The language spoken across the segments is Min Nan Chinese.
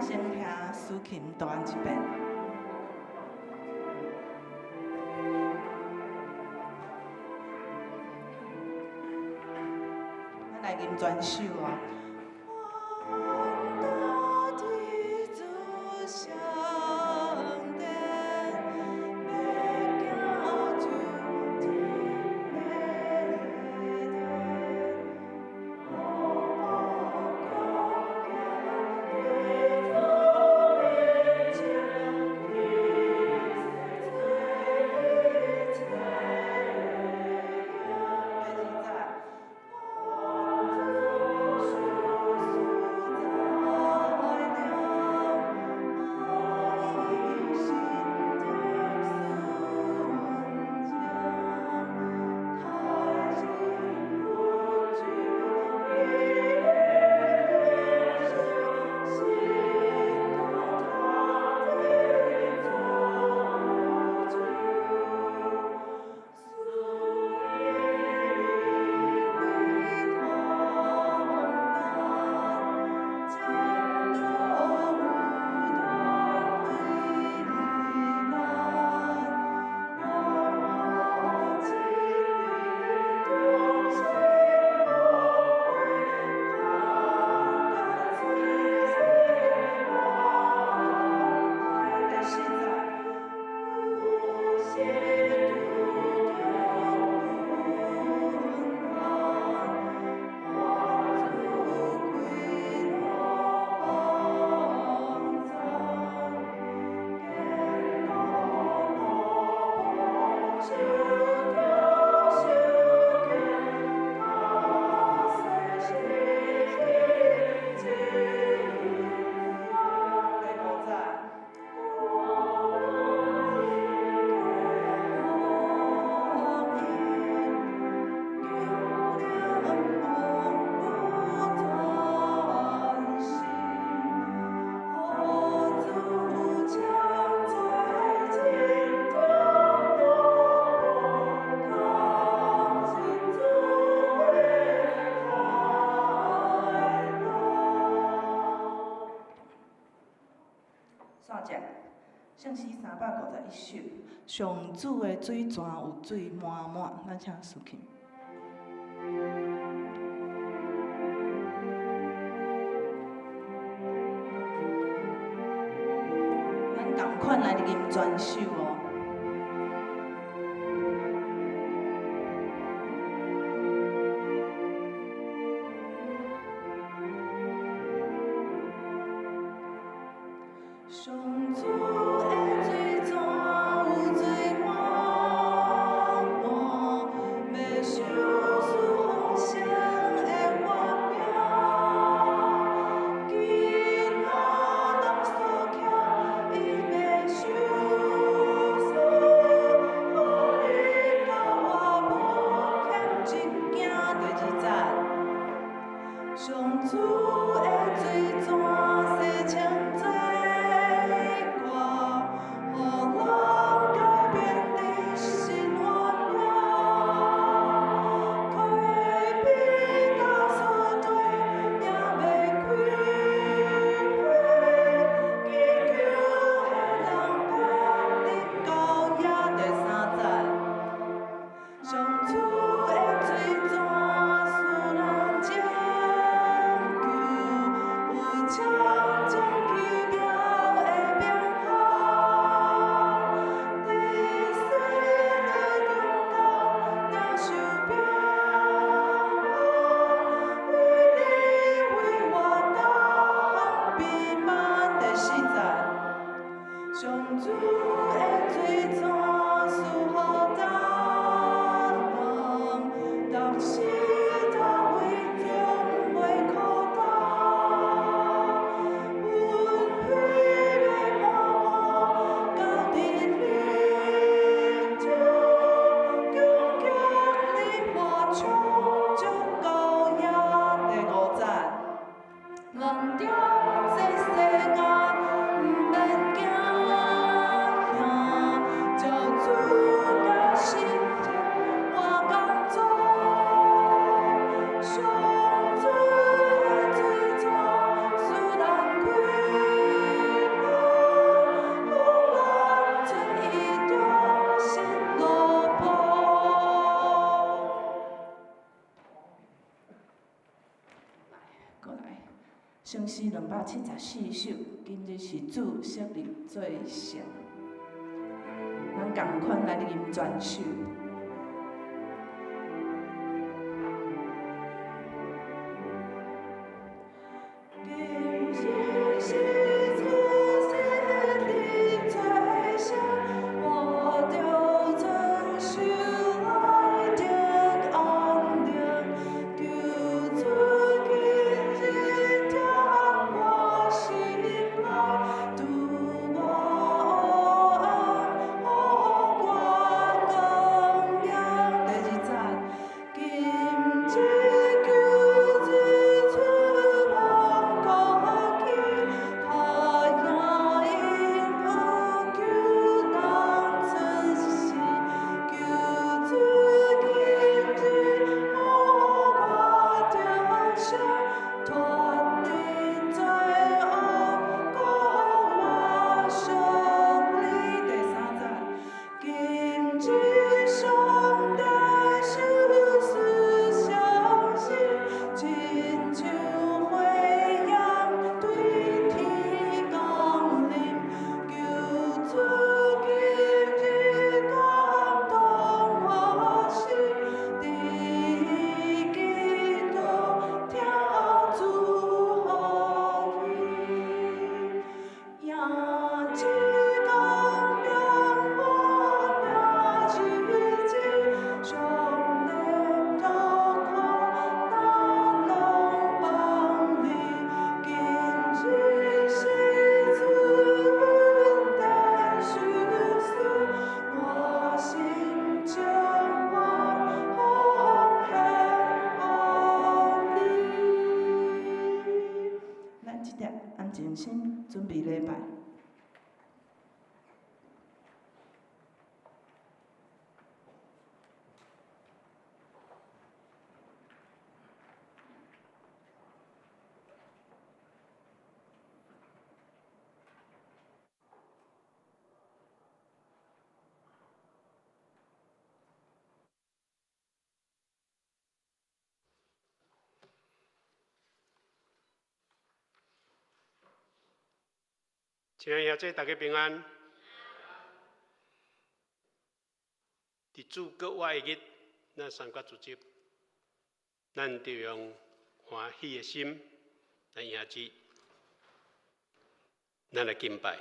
先聽司琴彈一遍。咱來吟全首哦。聖詩351首，上主的水泉有水滿滿，咱請司琴。咱仝款來吟全首哦。上主的水泉有水滿滿，欲賞賜豐盛的月餅。囡仔當所欠，伊欲賞賜，予你佮我無欠一件。第二節，上主的水泉洗清罪過。74首，今日是主設立做聖，咱仝款來吟全首。今日是主設立做聖，我著遵守來得安寧。求主今日聽我心內，拄我黑暗，予我光明。第二節，今日求主賜望國旗，較贏因有救人出世。求主今日予我得勝，脫離罪惡，國我勝利。第三節，今日上帝受事相信，親像火焰對天降臨。求主今日感動我心，佇基督聽主福音。迎這光明我命日子，上帝托苦大攏放你。今日是主恩典受賜，我心情願奉獻予你。咱這點安靜心，準備禮拜。親愛兄弟，大家平安。佇主閣活的日，咱三角主日，咱就用歡喜的心來迎接，咱來敬拜。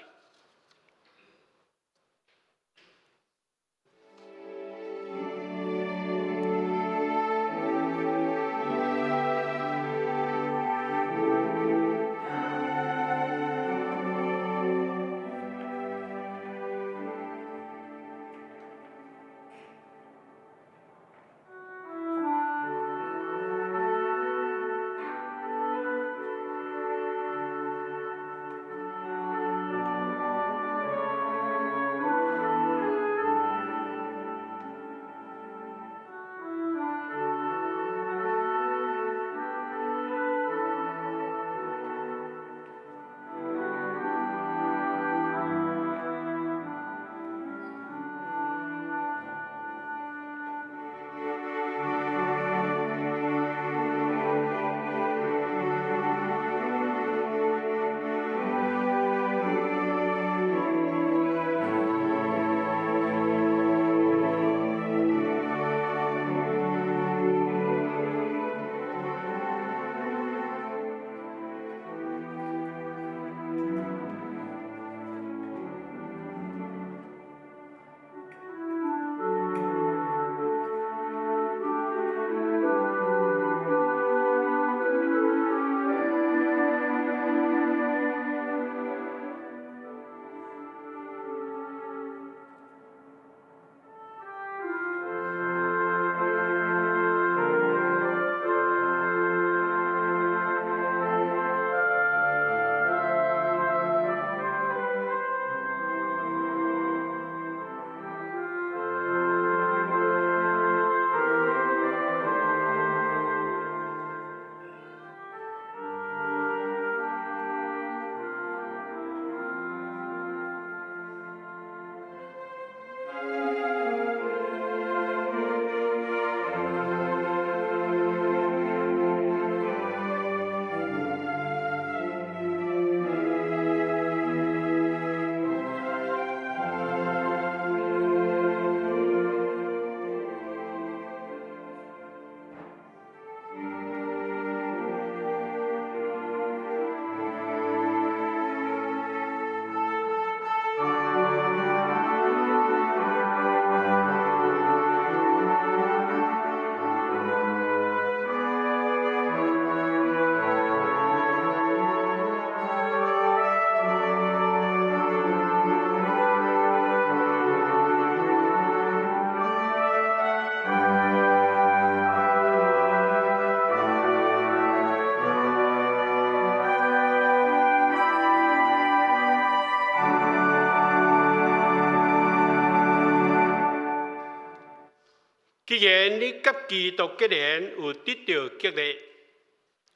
既然你佮基督結連，有得著激勵；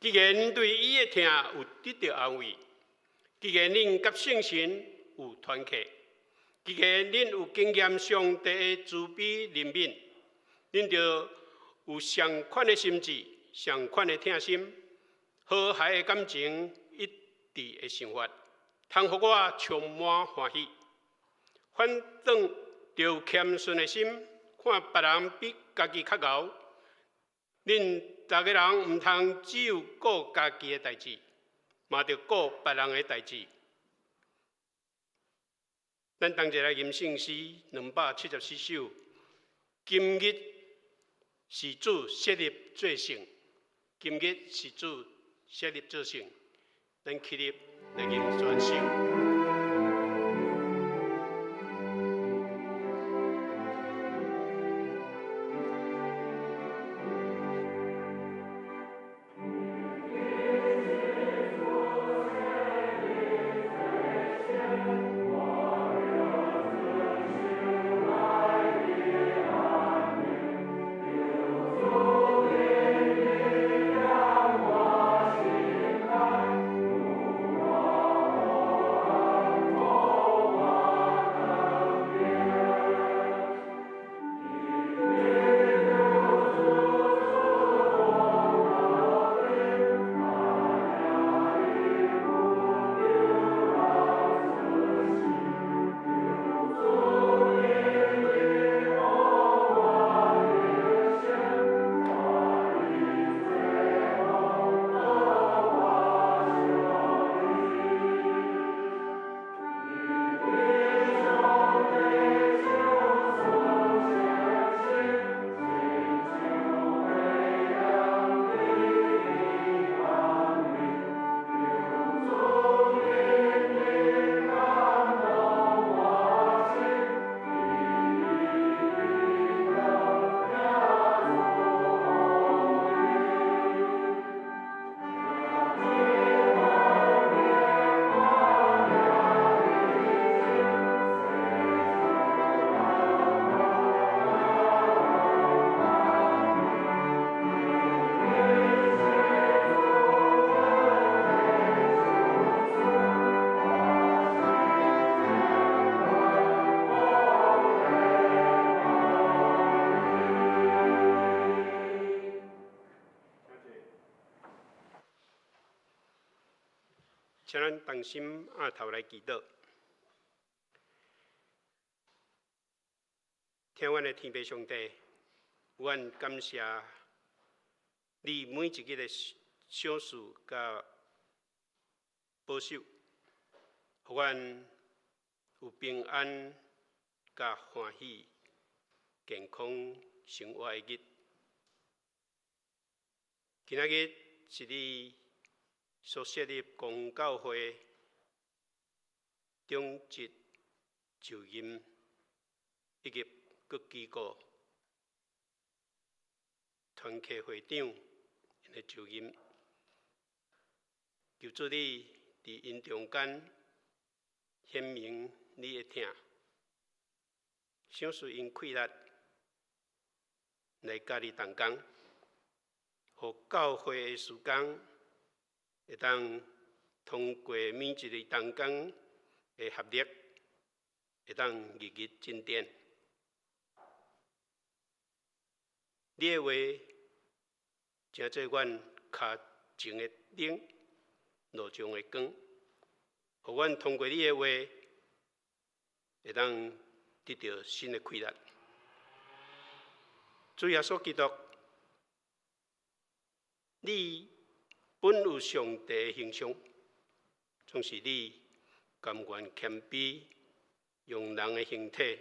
既然恁對伊的疼有得著安慰；既然恁佮聖神有團契；既然恁有經驗上帝的慈悲憐憫，恁就有相款的心志、相款的疼心、和諧的感情、一致的想法，通予我充滿歡喜。反轉著謙遜的心，看別人比家己較𠢕。恁逐个人毋通只有顧家己的代誌，嘛著顧別人的代誌。咱同齊來吟聖詩274首。今日是主設立做聖，今日是主設立做聖。咱起立來吟全首。請咱同心徛頭來祈禱，疼阮的天父上帝，阮感謝你每一日的賞賜佮保守，予阮有平安佮歡喜、健康生活的日。今仔日是你所設立公教會長執就任以及各機構團契會長的就任，求主你佇𪜶中間顯明你的疼，賞賜𪜶氣力來佮你同工，予教會的事工會當通過每一个同工的合力，會當日日進展。你的話成做阮跤前的燈，路上的光，予阮通過你的話，會當得著新的氣力。主耶穌基督，你本有上帝的形象，總是你甘願謙卑，用人的形體，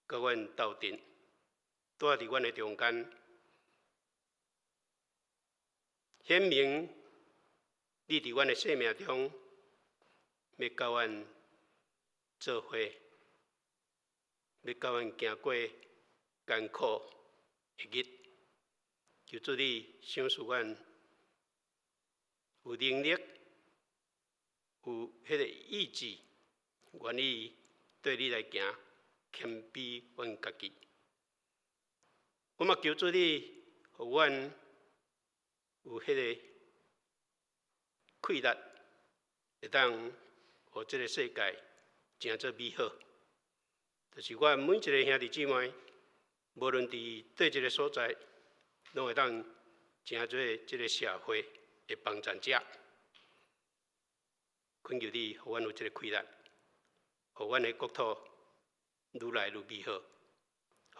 佮阮鬥陣，住佇阮的中間，顯明你佇阮的生命中，欲佮阮做伙，欲佮阮行過艱苦的日，求主你賞賜阮有能力、有彼个意志，願意對你來行，謙卑阮家己。我嘛求主你，予阮有彼个氣力，會當予這个世界成做美好。就是阮每一个兄弟姊妹，無論佇佗一个所在，攏會當成做這个社會的幫贊者。懇求你，予阮有這个氣力，予阮的國土愈來愈美好，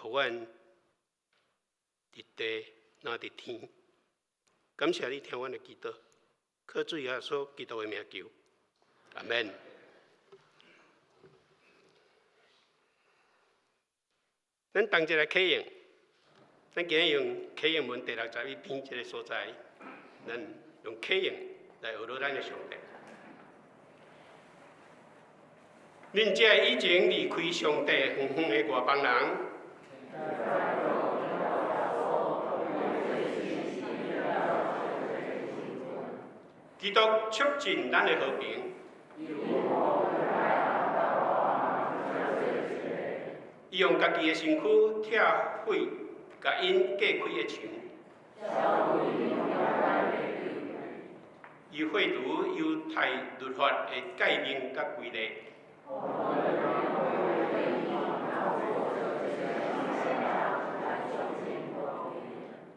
予阮佇地若佇天。感謝你聽阮的祈禱，靠主耶穌基督的名求，阿門。咱同齊來啟應，咱今日用啟應文第61篇這个所在，咱用啟應來學咱的上帝。恁這已經離開上帝遠遠的外邦人，基督促進咱的和平，伊用家己的身軀拆毀共𪜶隔開的牆，伊廢除猶太律法的誡命佮規例。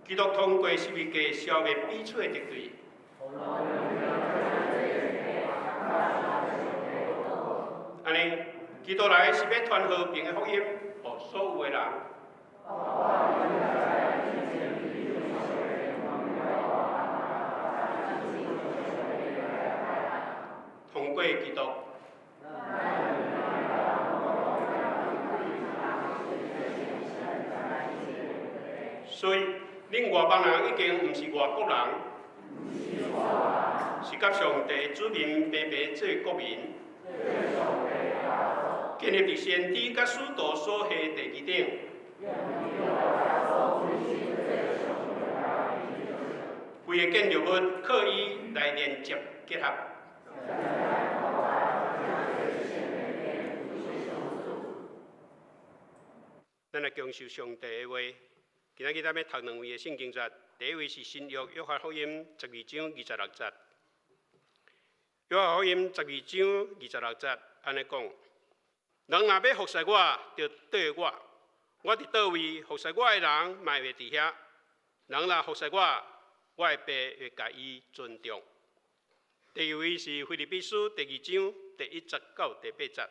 基督通過十字架消滅彼此的敵對。按呢，基督來是欲傳和平的福音，予所有的人。通過基督。所以，恁外邦人已經毋是外國人，是佮上帝子民平平做國民，建立佇先知佮使徒所下的地基頂。規个建築物靠伊來連接結合。咱來享受上帝的話。今仔日咱欲讀兩位的聖經節，第一位是新約約翰福音十二章二十六節。約翰福音十二章二十六節按呢講：人若欲服侍我，著綴我；我佇佗位服侍我的人，嘛會佇遐。人若服侍我，我的爸會共伊尊重。第二位是腓立比書第二章第一節到第八節。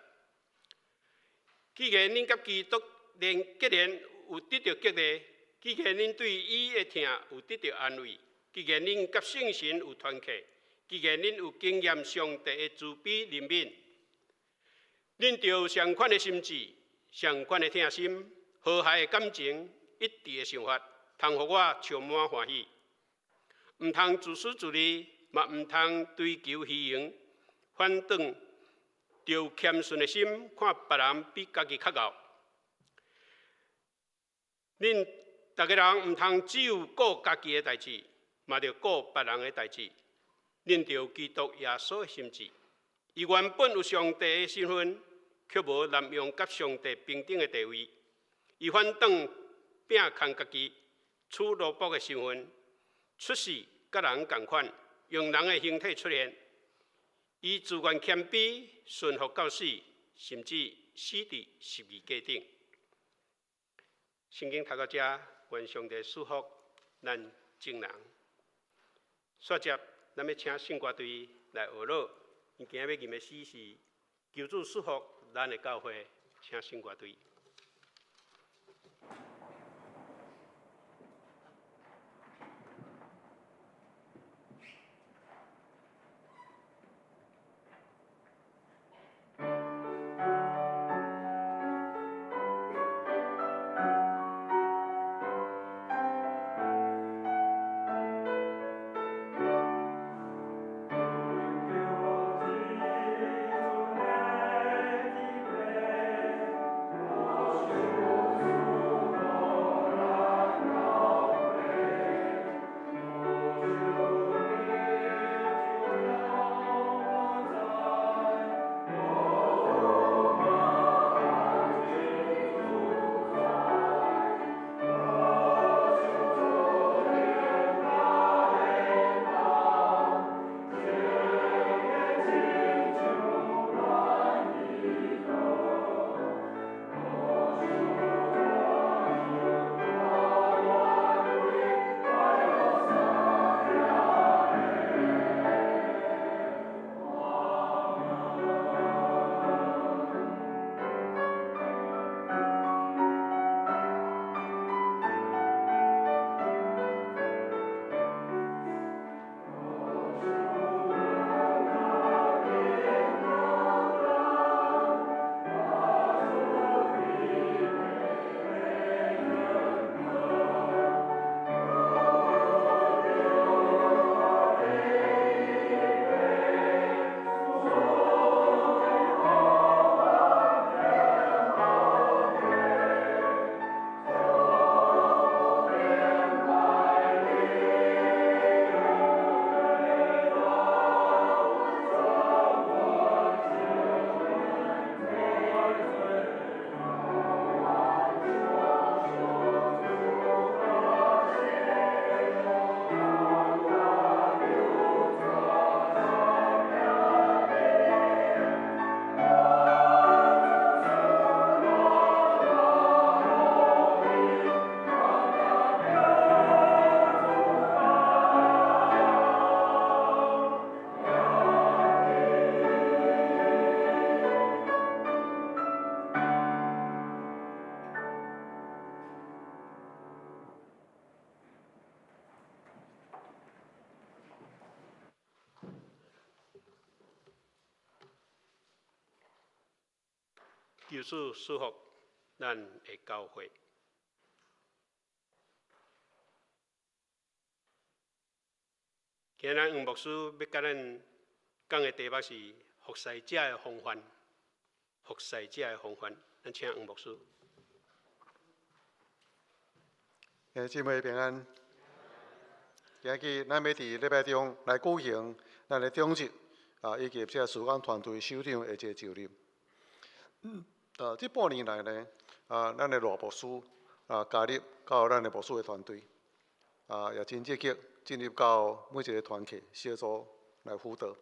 既然恁佮基督連結連有得著激勵，既然恁對伊的疼有得著安慰，既然恁佮聖神有團契，既然恁有經驗上帝的慈悲憐憫，恁著有相款的心志、相款的疼心、和諧的感情、一致的想法，通予我充滿歡喜。毋通自私自利，嘛毋通追求虛榮，反轉著有謙遜的心，看別人比家己較𠢕。恁逐个人毋通只有顧家己的代誌，嘛著顧別人的代誌。恁著有基督耶穌的心志，伊原本有上帝的身份，卻無濫用佮上帝平等的地位。伊反轉摒空家己，取奴僕的身份，出世佮人仝款，用人的形體出現。伊自願謙卑，順服到死，甚至死佇十字架頂。聖經讀到遮，願上帝賜福咱眾人。煞接，咱欲請聖歌隊來學樂。𪜶今仔欲吟的詩是求主賜福咱的教會，請聖歌隊。求求主賜福咱的教會。今日黃牧師欲佮咱講的題目是服侍者的風範，服侍者的風範。咱請黃牧師。兄弟姊妹平安。今日咱欲佇禮拜中來舉行咱的長執啊，以及這個事工團隊首長的一個就任。這半年來呢，啊，咱的賴牧師啊加入到咱的牧師的團隊，啊，也真積極進入到每一個團契小組來輔導。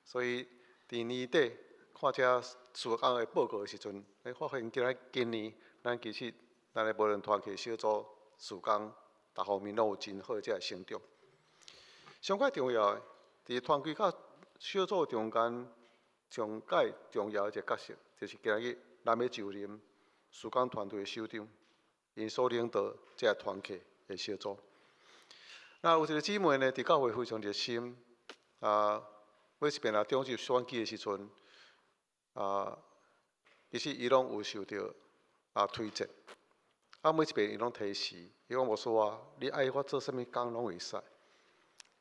所以佇年底看這事工的報告的時陣，會發現今仔今年咱其實咱的無論團契小組事工，逐方面攏有真好的這個成長。上蓋重要的，佇團契佮小組中間，上蓋重要的一個角色，就是今日咱欲就任事工團隊的首長，𪜶所領導這個團契的小組。那有一個姊妹呢，佇教會非常熱心，啊，每一遍若長執選舉的時陣，啊，其實伊攏有受著啊推薦，啊，每一遍伊攏提示，伊講牧師啊，你愛我做啥物工攏會使，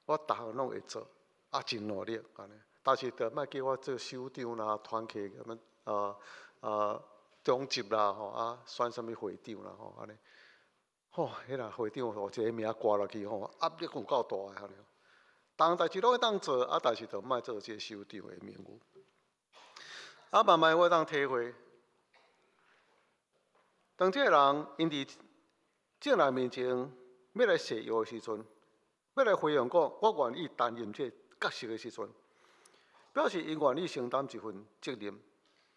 我逐項攏會做，啊，真努力按呢。但是著莫叫我做首長啦、團契啥物啊啊長執啦吼，啊選啥物會長啦吼按呢。吼，彼若會長吼一个名掛落去吼，壓力有夠大的按呢。逐項代誌攏會當做，啊，但是著莫做這個首長的名譽。啊，慢慢我會當體會，當這個人𪜶佇眾人面前欲來誓約的時陣，欲來回應講我願意擔任這個角色的時陣，表示𪜶願意承擔一份責任，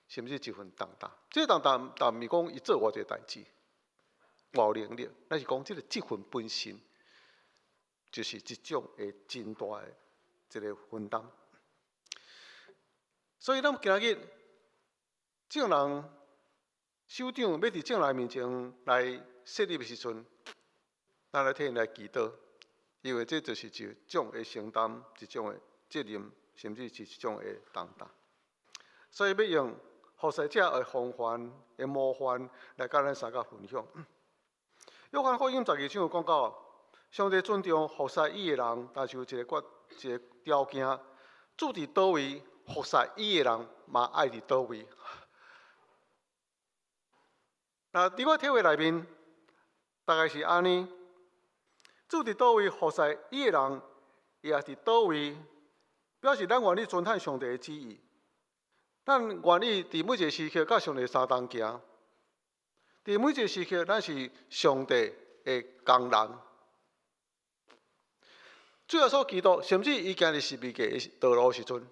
甚至一份重擔。這個重擔，但毋是講伊做偌濟代誌，偌有能力，乃是講這個職份本身就是一種的真大的一個分擔。所以咱今日眾人首長欲佇眾人面前來設立的時陣，咱來替𪜶來祈禱，因為這就是一種的承擔，一種的責任，甚至是一種的重擔。所以欲用服侍者的風範的模範來佮咱相共分享。約翰福音十二章有講到，上帝尊重服侍伊的人，但是有一個決一個條件，主佇佗位服侍伊的人嘛愛佇佗位。那佇我體會內面，大概是按呢：主佇佗位服侍伊的人，伊也佇佗位，表示咱願意遵行上帝的旨意，咱願意佇每一個時刻佮上帝相同行。佇每一個時刻，咱是上帝的工人。主耶穌基督，甚至伊行佇十字架的道路的時陣，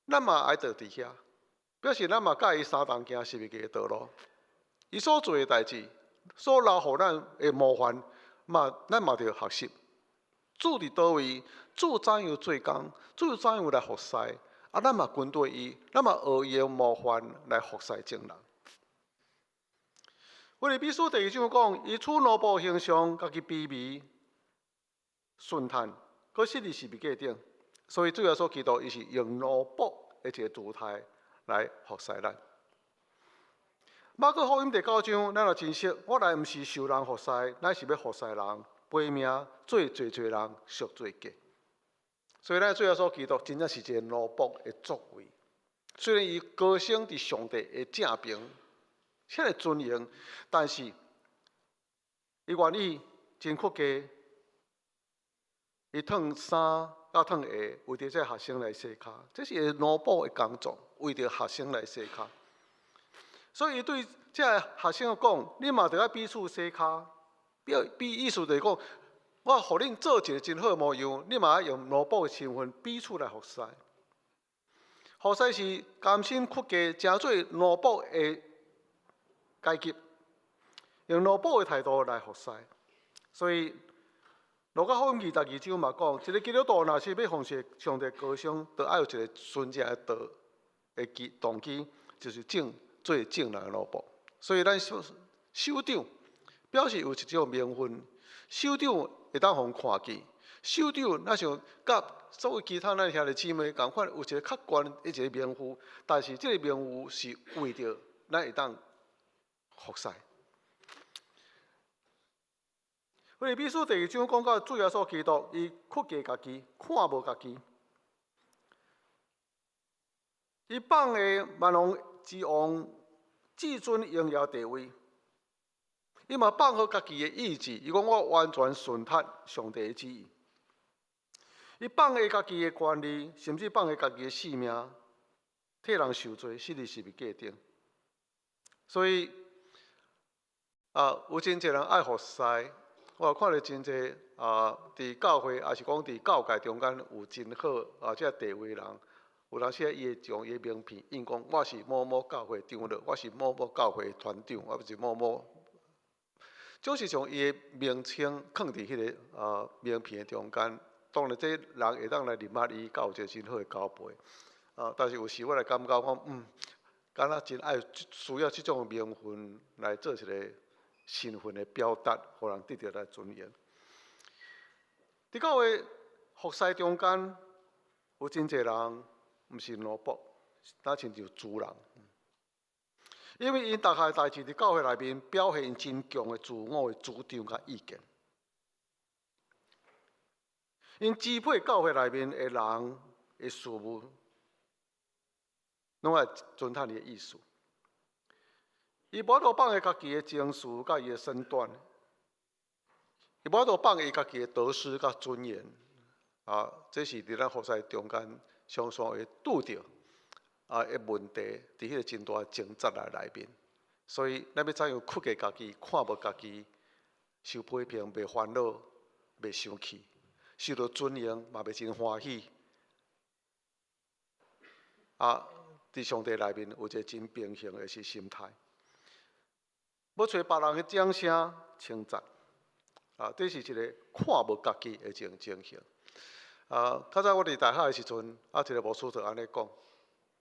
咱嘛愛佇遐，表示咱嘛佮伊相同行十字架的道路。伊所做的代誌，所留予咱的模範，嘛咱嘛著學習。主佇佗位，主怎樣做工，主怎樣來服侍，啊，咱嘛跟隨伊，咱嘛學伊的模範來服侍眾人。腓立比書第二章講，伊取奴僕形象，家己卑微、順趁，閣死佇十字架頂。所以主耶穌基督，伊是用奴僕的一個姿態來服侍咱。馬可福音第九章，咱也真熟。我來毋是受人服侍，乃是欲服侍人，背命做濟濟人贖罪價。所以咱主耶穌基督真正是一個奴僕的作為。雖然伊高升佇上帝的正爿，遐爾尊榮，但是伊願意真屈低，伊脫衫佮脫鞋，為著這學生來洗跤，這是伊奴僕的工作，為著學生來洗跤。所以伊對這个學生講：恁嘛著愛彼此洗跤。比意思就是講，我予恁做一個真好的模樣，恁嘛愛用奴僕的身份彼此來服侍。服侍是甘心屈低，成做奴僕的階級，用奴僕的態度來服侍。所以，路加福音二十二章嘛講，一個基督徒若是欲奉事上帝高升，就愛有一個純正的道的機動機，就是正做眾人的奴僕。所以，咱首首長表示有一種名分，首長會當予人看見。首長若像佮所有其他咱兄弟姊妹仝款，有一個較懸的一個名分，但是這個名分是為著咱會當服侍。腓立比書第二章講到主耶穌基督，伊屈低家己，看無家己，伊放下萬王之王至尊榮耀地位，伊嘛放予家己的意志，伊講我完全順服上帝的旨意。伊放下家己的權利，甚至放下家己的性命，替人受罪，死佇十字架頂。所以啊，有真濟人愛服侍，我有看著真濟啊，佇教會，抑是講佇教界中間有真好啊，這個地位的人，有當時伊會將伊的名片印講，我是某某教會長老，我是某某教會團長，我是某某，總是將伊的名稱囥佇彼个名片的中間。當然，這人會當來認捌伊，佮有一個真好的交陪。啊，但是有時我來感覺講，敢若真愛需要這種名分來做一個身份的表達，予人得著來尊榮。佇教會服侍中間，有真濟人毋是奴僕，若親像主人。因為𪜶逐項代誌佇教會內面表現真強的自我的主張佮意見。𪜶支配教會內面的人的事務，攏愛遵趁伊的意思。伊無法度放下家己的情緒佮伊的身段，伊無法度放下家己的得失佮尊嚴。啊，這是佇咱服侍中間常常會拄著的問題，佇彼個真大掙扎的內面。所以，咱欲怎樣屈低家己，看無家己，受批評袂煩惱，袂生氣。受到尊榮嘛袂真歡喜，啊！佇上帝內面有一個真平衡的是心態，欲揣別人的掌聲稱讚，啊！這是一個看無家己的一種情形。啊！較早我佇大學的時陣，啊，一個牧師就按呢講：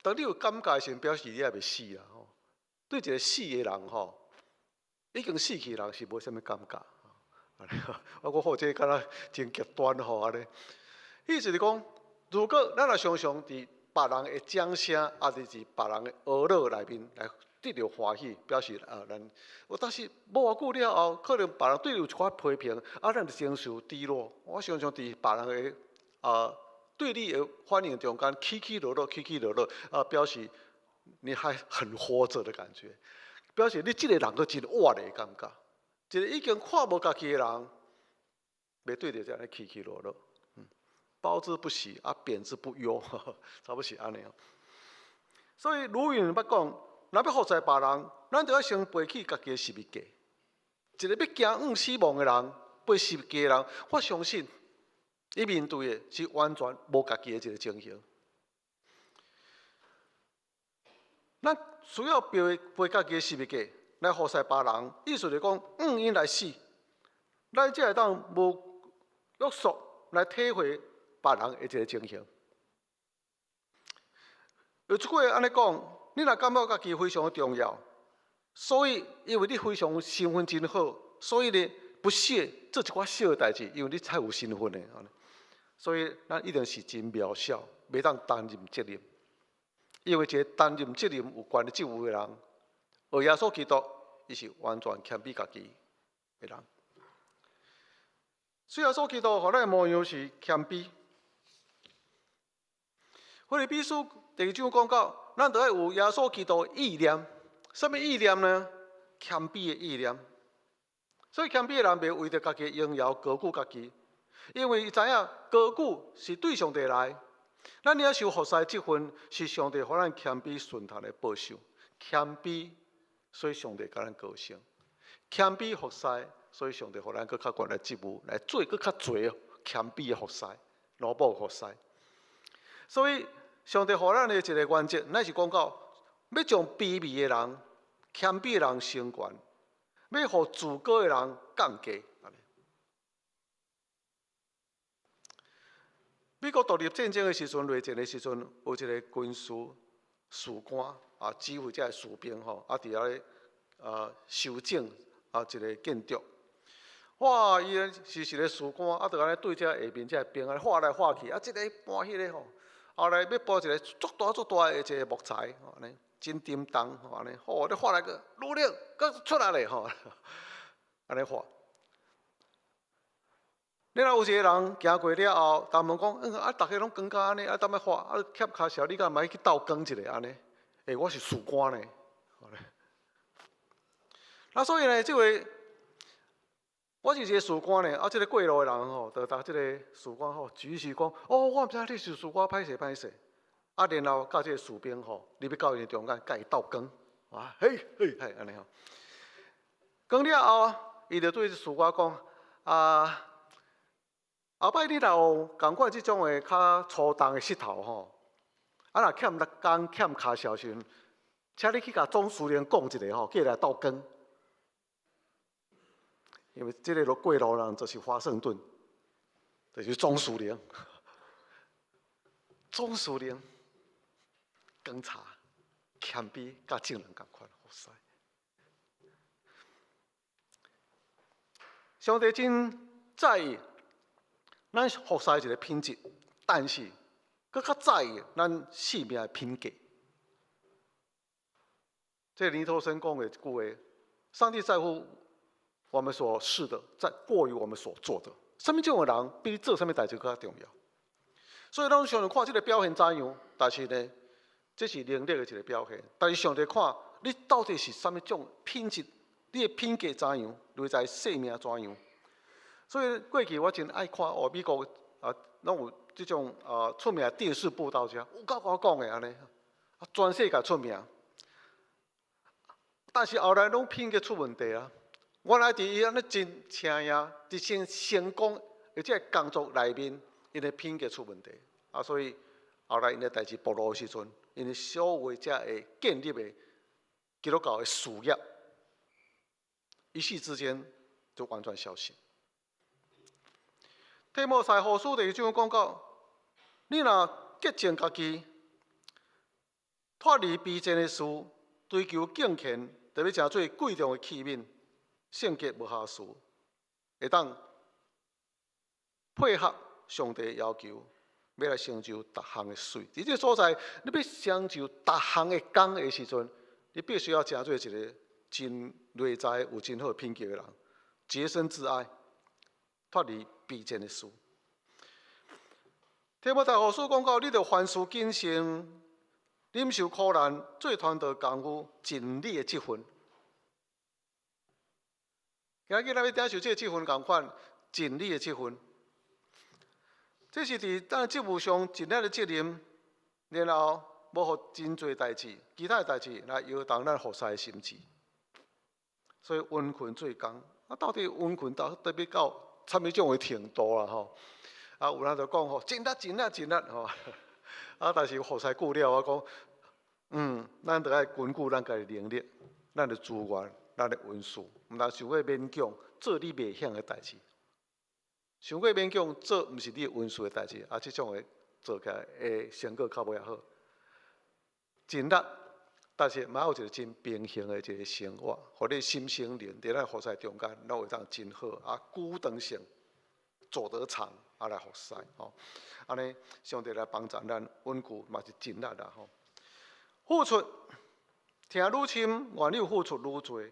當你有感覺的時陣，表示你猶未死啦吼。對一個死的人吼，已經死去的人是無啥物感覺。我講好，這敢若真極端吼按呢。意思是講，如果咱若常常佇別人的掌聲，抑是佇別人的呵咾內面來得著歡喜，表示啊，咱，但是無偌久了後，可能別人對你有一寡批評，啊，咱就情緒低落。我常常佇別人的對你的反應中間起起落落，起起落落，啊，表示你還很活著的感覺，表示你這个人閣真活的感覺。一個已經看無家己的人，袂對著這按呢起起落落，褒之不喜，啊，貶之不憂，差不多是按呢。所以魯雲捌講，若欲服侍別人，咱著愛先背起家己的十字架。一個欲行向死亡的人，背十字架的人，我相信，伊面對的是完全無家己的一個情形。咱需要背背家己的十字架來服侍別人，意思就是講，向𪜶來死，咱才會當無約束來體會別人的一個情形。有一句話按呢講，你若感覺家己非常重要，所以因為你非常身份真好，所以呢不屑做一寡小的代誌，因為你太有身份的。所以咱一定是真渺小，袂當擔任責任。因為一個擔任責任有權力職務的人，學耶穌基督，伊是完全謙卑家己的人。所以耶穌基督予咱的模樣是謙卑。腓立比書第二章講到，咱著愛有耶穌基督的意念。啥物意念呢？謙卑的意念。所以謙卑的人袂為著家己的榮耀高舉家己，因為伊知影高舉是對上帝來。咱領受服侍這份是上帝予咱謙卑順從的報酬。謙卑，所以上帝共咱高升。謙卑服侍，所以上帝予咱閣較懸的職務來做閣較濟謙卑的服侍，奴僕服侍。所以上帝予咱的一個原則，乃是講到欲將卑微的人、謙卑的人升懸，欲予自高的人降低。美國獨立戰爭的時陣，內戰的時陣，有一個軍事士官啊，指揮這个士兵吼，啊，佇遐咧修整啊一個建築。哇！伊是一個士官，啊，就按呢對這下面這个兵按呢畫來畫去，啊，這个搬彼个吼，後來欲搬一個足大足大的一個木材，按呢，真沉重吼，按呢，吼，你喝來閣努力，閣出來咧吼，按呢喝。然後有一个人行過了後，他問講：嗯，啊，逐家攏光甲按呢，啊，踮咧喝，啊，欠跤潲，你敢毋愛去鬥扛一下按呢？欸，我是士官呢。啊，所以呢，這位我是一個士官呢，啊，這个過路的人吼，就共這个士官吼舉手講：哦，我毋知你是士官，歹勢歹勢。啊，然後佮這个士兵吼，入去到𪜶中間，共伊鬥扛，啊，嘿，嘿，嘿，按呢吼。扛了後，伊就對士官講：啊，後擺你若有仝款這種的較粗重的石頭吼，啊，若欠工欠跤潲時陣，請你去共總司令講一下吼，叫伊來鬥扛。因為這个過路人就是華盛頓，就是總司令，總司令扛柴謙卑，佮眾人仝款服侍。上帝真在意咱服侍一个品質，但是閣較在意咱生命的品格。這個尼托生講的一句話：上帝在乎我們所是的，在過於我們所做的。啥物種的人比你做啥物代誌閣較重要。所以咱常常看這个表現怎樣，但是呢，這是能力的一个表現。但是上帝看你到底是啥物種品質，你的品格怎樣，內在生命怎樣。所以過去我真愛看哦，美國啊，攏有這種啊出名的電視佈道家，有夠會講的按呢，啊，全世界出名。但是後來攏品格出問題啊。原來佇伊按呢真請呀，佇真成功，而且工作內面，𪜶的品格出問題啊，所以後來𪜶的代誌暴露的時陣，𪜶的所有這個建立的基督教的事業，一夕之間就完全消失。提摩太後書第二章講到，你若潔淨家己，脫離卑賤的事，追求敬虔，特別成做貴重的器皿。聖潔無瑕疵，會當配合上帝要求，欲來成就逐項的媠。佇這个所在，你欲成就逐項的工的時陣，你必須要成做一个真內在有真好品格的人，潔身自愛，脫離卑賤的事。提摩太後書講到，你著凡事謹慎，忍受苦難，做傳道工夫，盡你的職分。今日咱欲領受這个職分仝款，盡你的職分。這是佇咱職務上盡咱的責任，然後無予真濟代誌、其他的代誌來搖動咱服侍的心志。所以殷勤做工，啊，到底殷勤到底欲到啥物種的程度啦？吼，啊，有人就講吼，盡力、盡力、盡力吼。啊，但是服侍久了，我講，咱著愛根據咱家己能力、咱的資源、咱的恩賜，毋通傷過勉強做你袂曉的代誌，傷過勉強做毋是你的恩賜的代誌，啊，這種的做起來的成果較袂遐好。盡力，但是嘛有一个真平衡的一个生活，予你心身靈佇咱服侍中間，攏會當真好啊，久長性做得長啊來服侍吼。按呢，上帝來幫助咱，穩固嘛是盡力啦吼。付出疼愈深，願意付出愈濟。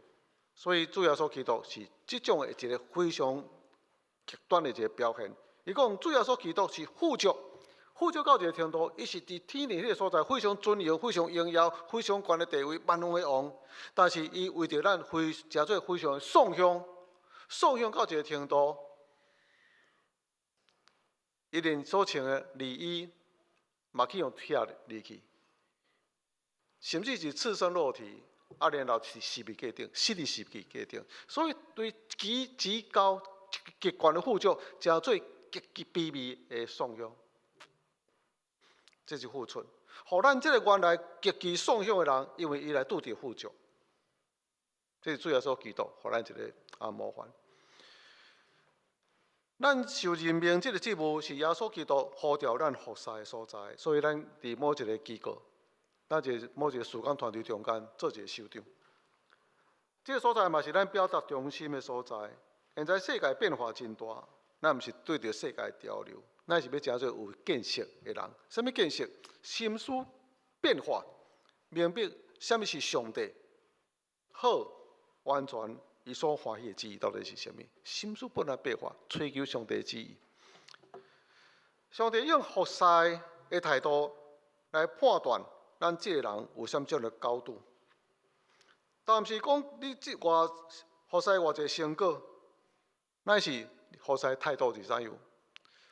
所以主耶穌基督是這種的一个非常極端的一个表現。伊講主耶穌基督是富足，富足到一个程度，伊是佇天裡彼个所在非常尊榮、非常榮耀、非常懸的地位，萬王的王。但是伊為著咱非成做非常喪向，喪向到一个程度，伊連所穿的裡衣嘛去予拆離去，甚至是赤身露體。啊，然後是十字架頂，死佇十字架頂，所以對極極高極懸的富足，成做極極卑微的喪向，這是付出。予咱這个原來極其喪向的人，因為伊來拄著富足，這是主耶穌基督予咱一个模範。咱受任命這个職務是耶穌基督呼召咱服侍的所在，所以咱佇某一个機構。咱一个某一个事工團隊中間做一个首長，這个所在嘛是咱表達忠心的所在。現在世界變化真大，咱毋是對著世界潮流，咱是欲成做有見識的人。啥物見識？心思變化，明白啥物是上帝好完全伊所歡喜的旨意到底是啥物？心思本來變化，追求上帝的旨意。上帝用服侍的態度來判斷咱這个人有啥物種的高度。但毋是講你這偌服侍偌濟成果，乃是服侍態度是怎樣？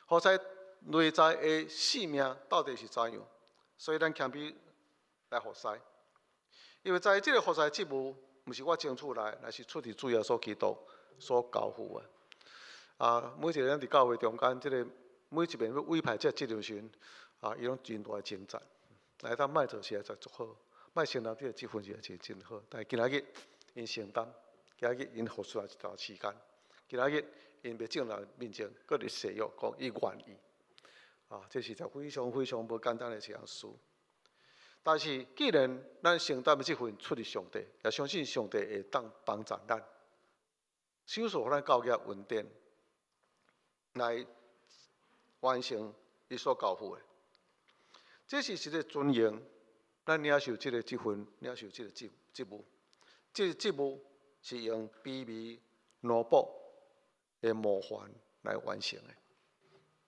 服侍內在的性命到底是怎樣？所以咱謙卑來服侍，因為在這个服侍職務，毋是我爭取來，乃是出佇主耶穌基督所交付的。啊，每一个人佇教會中間，這个每一遍欲委派這个責任時，啊，伊攏真大的掙扎。來當莫做實在足好，莫承擔這个職分是真真好。但是今仔日𪜶承擔，今仔日𪜶付出來一段時間，今仔日𪜶袂眾人面前，閣佇誓約講伊願意。啊，這是一非常非常無簡單的一項事。但是，既然咱承擔的這份出佇上帝，也相信上帝會當幫助咱，賞賜予咱教業穩定，來完成伊所交付的。這是一个尊榮，咱領受這个職分，領受這个職職務。這个職務是用卑微奴僕的模範來完成的。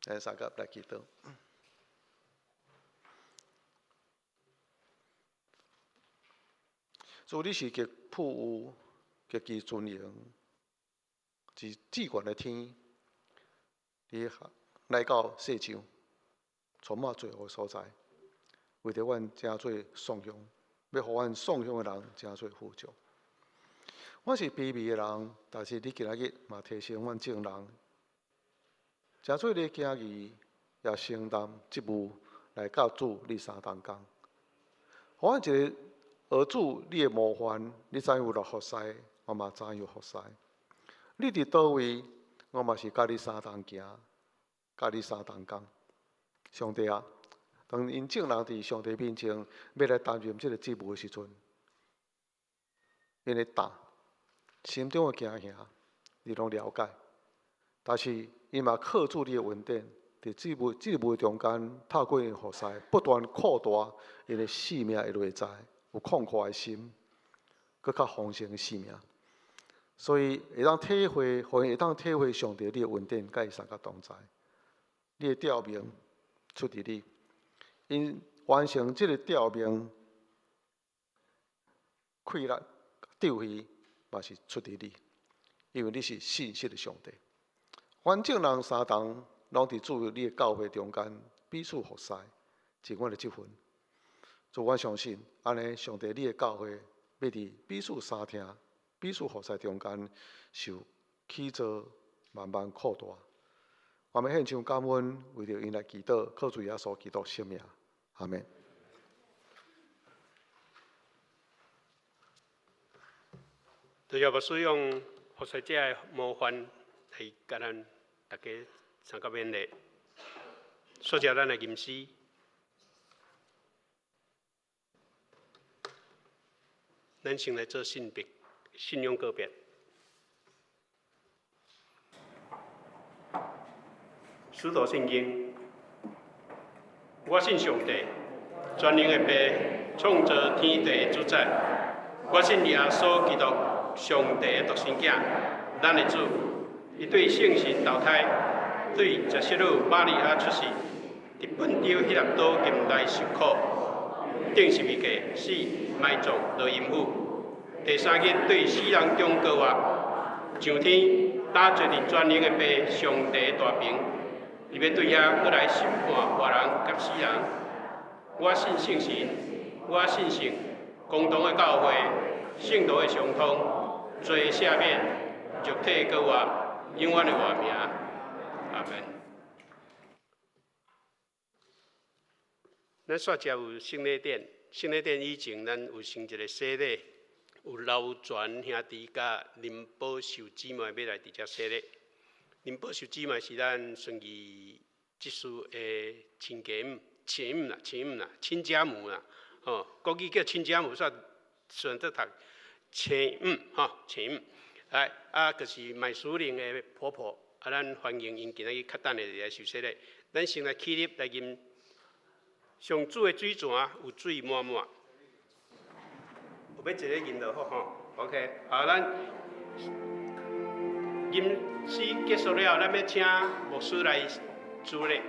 咱三個來祈禱。主，你是極富有、極其尊榮、是至懸的天，你來到世上，充滿罪惡的所在，為著阮成做送向，欲予阮送向的人成做富足。我是卑微的人，但是你今仔日嘛提升阮眾人，成做你的囝兒，也承擔職務來佮主你相同工。予阮一个學主你的模範，你怎樣來服侍，我嘛怎樣服侍。你佇佗位，我嘛是佮你相同行，佮你相同工。上帝啊，當𪜶眾人佇上帝面前欲來擔任這个職務的時陣，𪜶的膽、心中的驚嚇，你攏了解。但是𪜶嘛靠主你的恩典，佇職務職務中間，透過𪜶服侍，不斷擴大𪜶的生命的內在，有曠闊的心，閣較豐盛的生命。所以會當體會，予𪜶會當體會上帝你的恩典，佮伊相佮同在。你的召命出佇你，𪜶完成這个召命，氣力、智慧嘛是出佇你，因為你是信實的上帝。反正人相同，攏佇主你的教會中間彼此服侍，盡阮的職分。主，我相信，按呢，上帝你的教會欲佇彼此相聽、彼此服侍中間受起造，慢慢擴大。我們獻上感恩，為著𪜶來祈禱，靠主耶穌基督聖名，阿們。多謝牧師用服侍者的模範來共咱大家相佮勉勵。說謝咱的吟詩，咱先來做信別、信仰告別。使徒信經，我信上帝，全能的父，創造天地的主宰。我信耶穌基督，上帝的獨生囝，咱的主。伊對聖神投胎，對十色女瑪利亞出世，佇本丟彼納多入內受苦，釘十字架死，埋葬落陰府。第三日對死人中復活，上天，打坐佇全能的父上帝的大爿。伊欲對遐閣來審判活人佮死人。我信聖神，我信聖公同的教會，聖徒的相通，罪的赦免，肉體的復活，永遠的活命。阿門。咱煞遮有聖禮典，聖禮典以前咱有先一个洗禮，有劉全兄弟佮林寶秀姊妹欲來佇遮洗禮。林寶秀姊妹是咱孫義執事的親家母、親母啦、親母啦、親家母啦，吼，國語叫親家母，煞選擇讀親母，吼，親母。來，啊，就是麥淑玲的婆婆，啊，咱歡迎𪜶今仔日較等下來受洗禮。咱先來起立來飲上主的水泉，有水滿滿。有欲一个吟就好吼，OK。好，咱吟诗结束了，咱欲请牧师来主礼。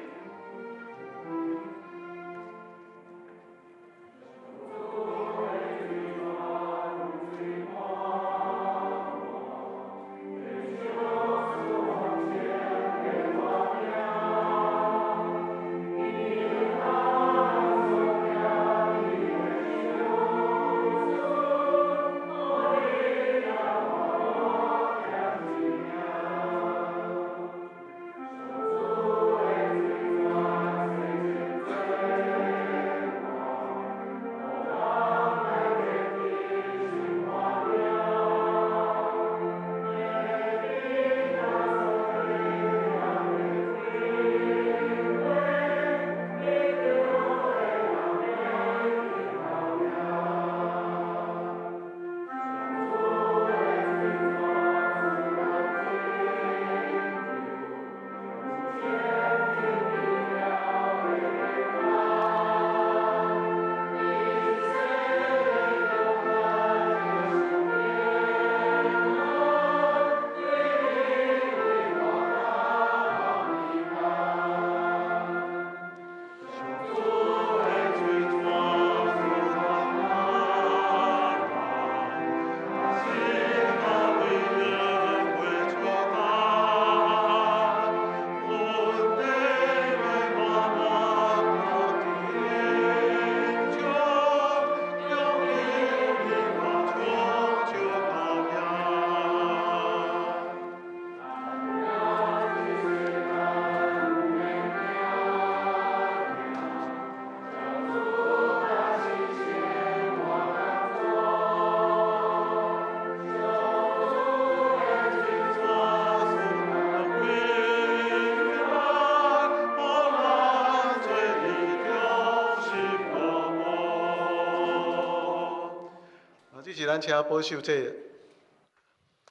咱请保守这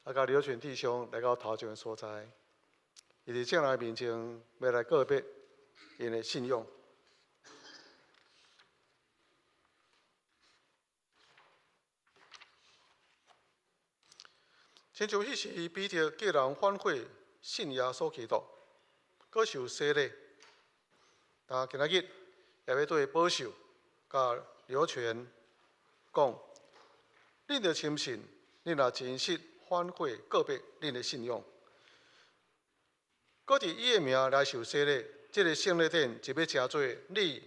佮刘全弟兄来到头前的所在，伊伫众人面前欲来告白𪜶的信仰。亲像彼时彼得叫人反悔信耶稣基督，阁受洗礼，但今仔日也欲对保守佮刘全讲。恁著深信，恁若真实反悔告白恁的信仰，阁伫伊的名来受洗礼，这个圣礼典就欲成做你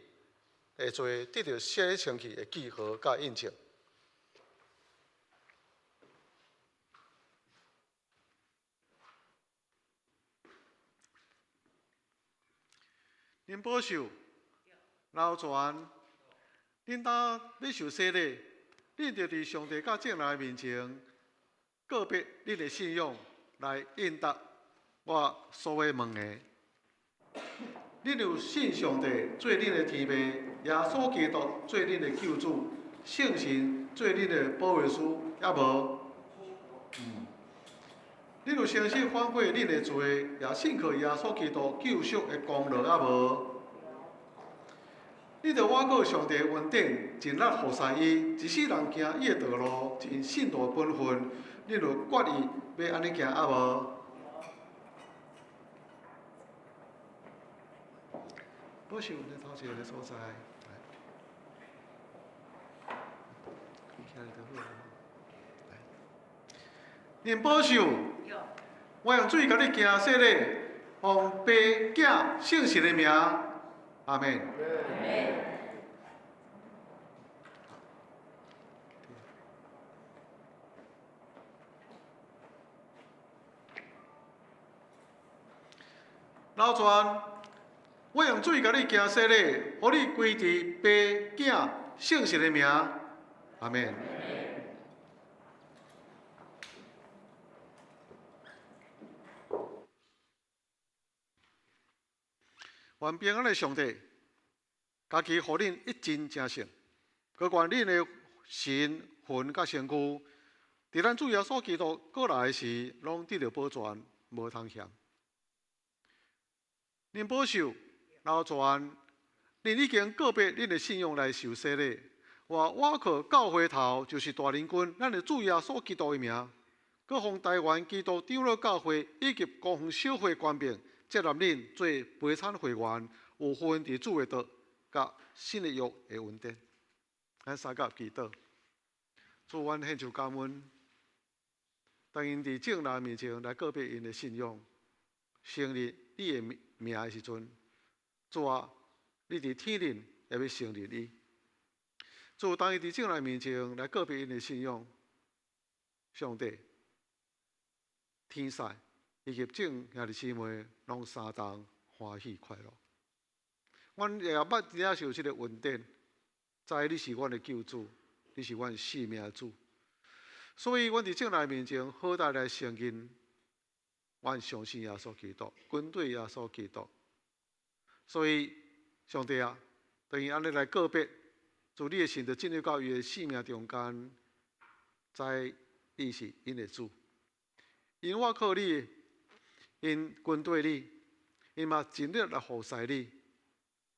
的罪得著洗清气的记号佮印证。恁保守、刘全，恁当欲受洗礼，恁著伫上帝佮众人面前告白恁的信仰，来应答我所欲问的。恁有信上帝做恁的天父，耶稣基督做恁的救主，圣神做恁的保惠师，犹无？恁有诚实反悔恁的罪，也信靠耶稣基督救赎的功劳，犹无？你著倚靠上帝恩典，尽力服侍伊，一世人行伊的道路，尽信徒的本分。你有决意欲按呢行，犹无？保守你头前的所在，来，徛咧就好啊。来，恁保守，我用水共你行洗礼，奉父、囝、圣神的名，阿们。老全，我用水共你行洗礼，予你归伫父、囝、圣神的名，阿们。愿平安的上帝，家己予恁一真成圣，阁愿恁的神魂佮身躯，伫咱主耶稣基督阁来时，拢得著保全，无通嫌。恁保守、刘全，恁已经告别恁的信仰来受洗礼，我倚靠教會頭，就是大能軍，咱的主耶穌基督的名，閣奉台灣基督長老教會以及公園小會權柄，接納恁做陪餐會員，有份佇主的道佮新的約的恩典。咱三甲祈禱，主，阮獻上感恩，當𪜶佇眾人面前來告白𪜶的信仰，承認你的名的時陣，主啊，你佇天頂也欲承認伊。主，當伊佇眾人面前來告白𪜶的信仰，上帝、天使以及眾兄弟姊妹攏相同歡喜快樂。阮也捌領受這个恩典，知你是阮的救主，你是阮生命的主，所以阮佇眾人面前好大來承認，阮相信耶穌基督，跟隨耶穌基督。所以，上帝啊，當𪜶按呢來告白，主你的神就進入到伊的生命中間，知你是𪜶的主，𪜶倚靠你，𪜶跟隨你，𪜶嘛盡力來服侍你。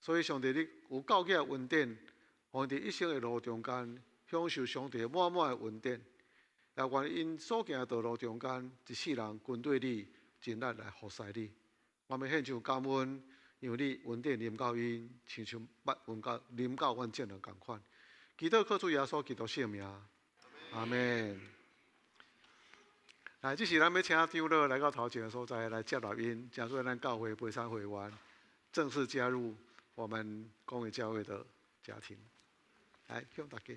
所以，上帝你有夠額的恩典，予𪜶佇一生的路中間享受上帝滿滿的恩典，也願𪜶所行的道路中間，一世人跟隨你，盡力來服侍你。我們獻上感恩，因為你恩典臨到𪜶，親像捌臨到臨到阮眾人仝款。祈禱靠主耶穌基督聖名，阿們。來，這時咱欲請長老來到頭前的所在來接納𪜶，成做咱教會陪餐會員，正式加入我們公益教會的家庭。來，向大家。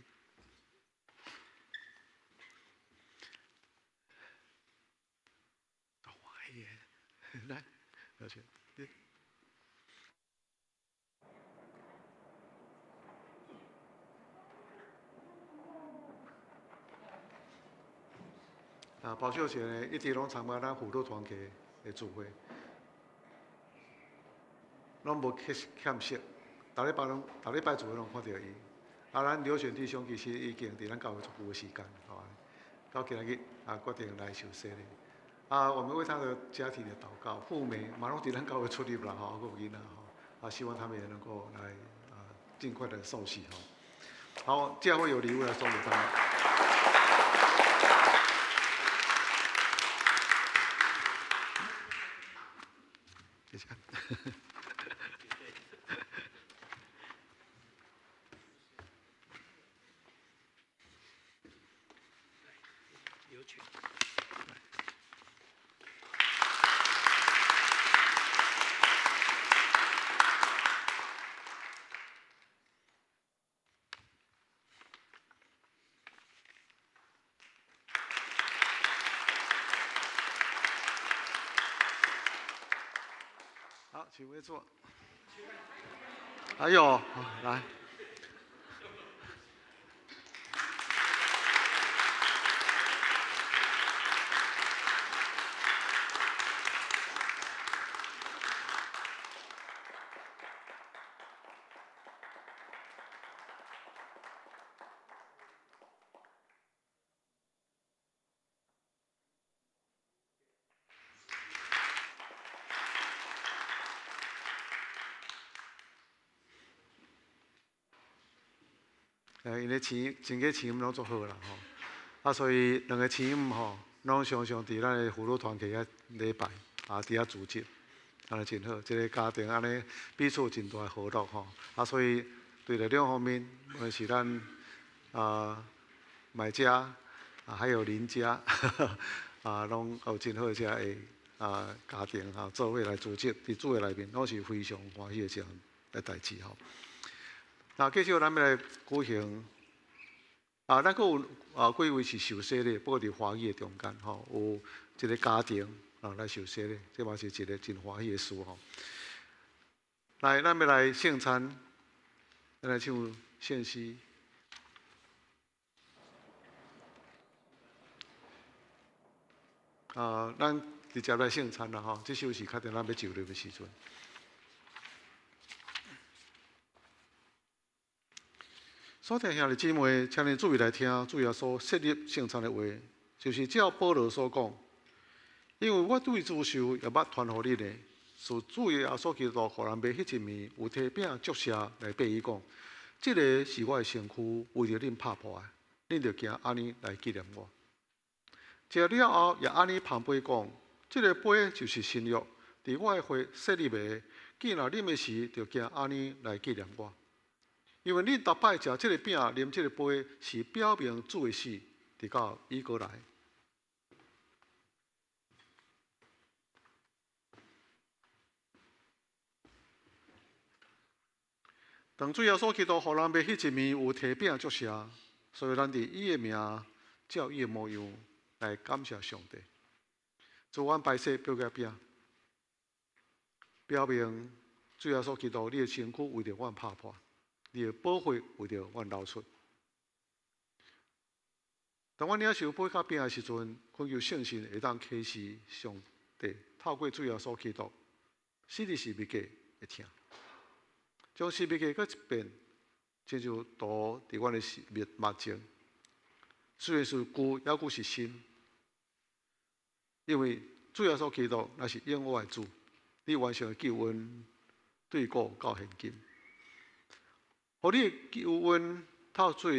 來，有請。啊，包秀賢呢，一直攏參加咱婦女團契的聚會，攏無缺欠席，逐禮拜攏，逐禮拜聚會攏看著伊。啊，咱劉選弟兄其實已經佇咱教會足久的時間，吼，到今日啊決定來受洗禮。啊，我們為他的家庭的禱告，富美嘛攏佇咱教會出入啦，吼，閣有囡仔吼，啊，希望他們也能夠來啊，盡快的受洗吼。好，教會有禮物來送給他們。謝謝。有請。好，請回座。還有，來。𪜶的錢，整個錢攏足好啦吼，啊，所以兩個錢吼，攏常常佇咱的婦女團契遐禮拜，啊，佇遐組織，按呢真好，這個家庭按呢彼此真大的和樂吼，啊，所以對著兩方面，無論是咱啊買家啊，還有林家，啊，攏有真好的這个啊家庭啊，做伙來組織，佇主的內面，攏是非常歡喜的一項的代誌吼。那繼續咱欲來舉行，啊，咱閣有啊幾位是受洗禮，不過佇華語的中間吼，有一個家庭啊來受洗禮，這嘛是一個真歡喜的事吼。來，咱欲來聖餐，咱來唱聖詩。啊，咱直接來聖餐啦吼，這首是較定咱欲就禮的時陣。所聽兄弟姊妹，請恁注意來聽，主耶穌設立聖餐的話，就是照保羅所講。因為我對主受也捌傳予恁的，是主耶穌基督予人賣彼一暝，有提餅祝謝來擘伊講：這个是我的身躯，為著恁拍破的，恁著行按呢來紀念我。食了後，也按呢捧杯講：這个杯就是新約，佇我的血設立的。既若啉的時，著行按呢來紀念我。因為恁逐擺食這个餅、啉這个杯，是表明主的死，直到伊閣來。當主耶穌基督予人的彼一暝有提餅祝謝，所以咱佇伊的名，照伊的模樣來感謝上帝。主，阮擺設杯佮餅，表明主耶穌基督你的身軀為著阮拍破，你的寶血為著阮流出。當阮領受杯佮餅的時陣，懇求聖神會當啟示上帝透過主耶穌基督，死佇十字架的疼。將十字架閣一遍，親像塗佇阮的目前。雖然是舊，猶閣是新。因為主耶穌基督乃是永活的主，你完成的救恩對古到現今。予你的救恩透過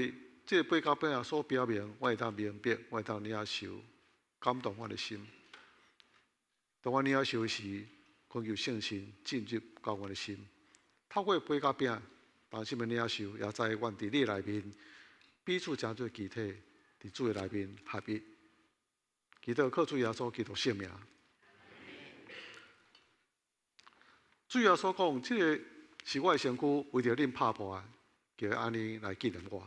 這個杯佮餅所表明，我會當明白，我會當領受，感動我的心。當我領受時，懇求聖神進入到我的心。透過杯佮餅，當時的領受，也知阮佇你內面彼此成做肢體，佇主的內面合一。祈禱靠主耶穌基督聖名。主耶穌講：這个是我的身軀，為著恁拍破的，叫按呢來紀念我。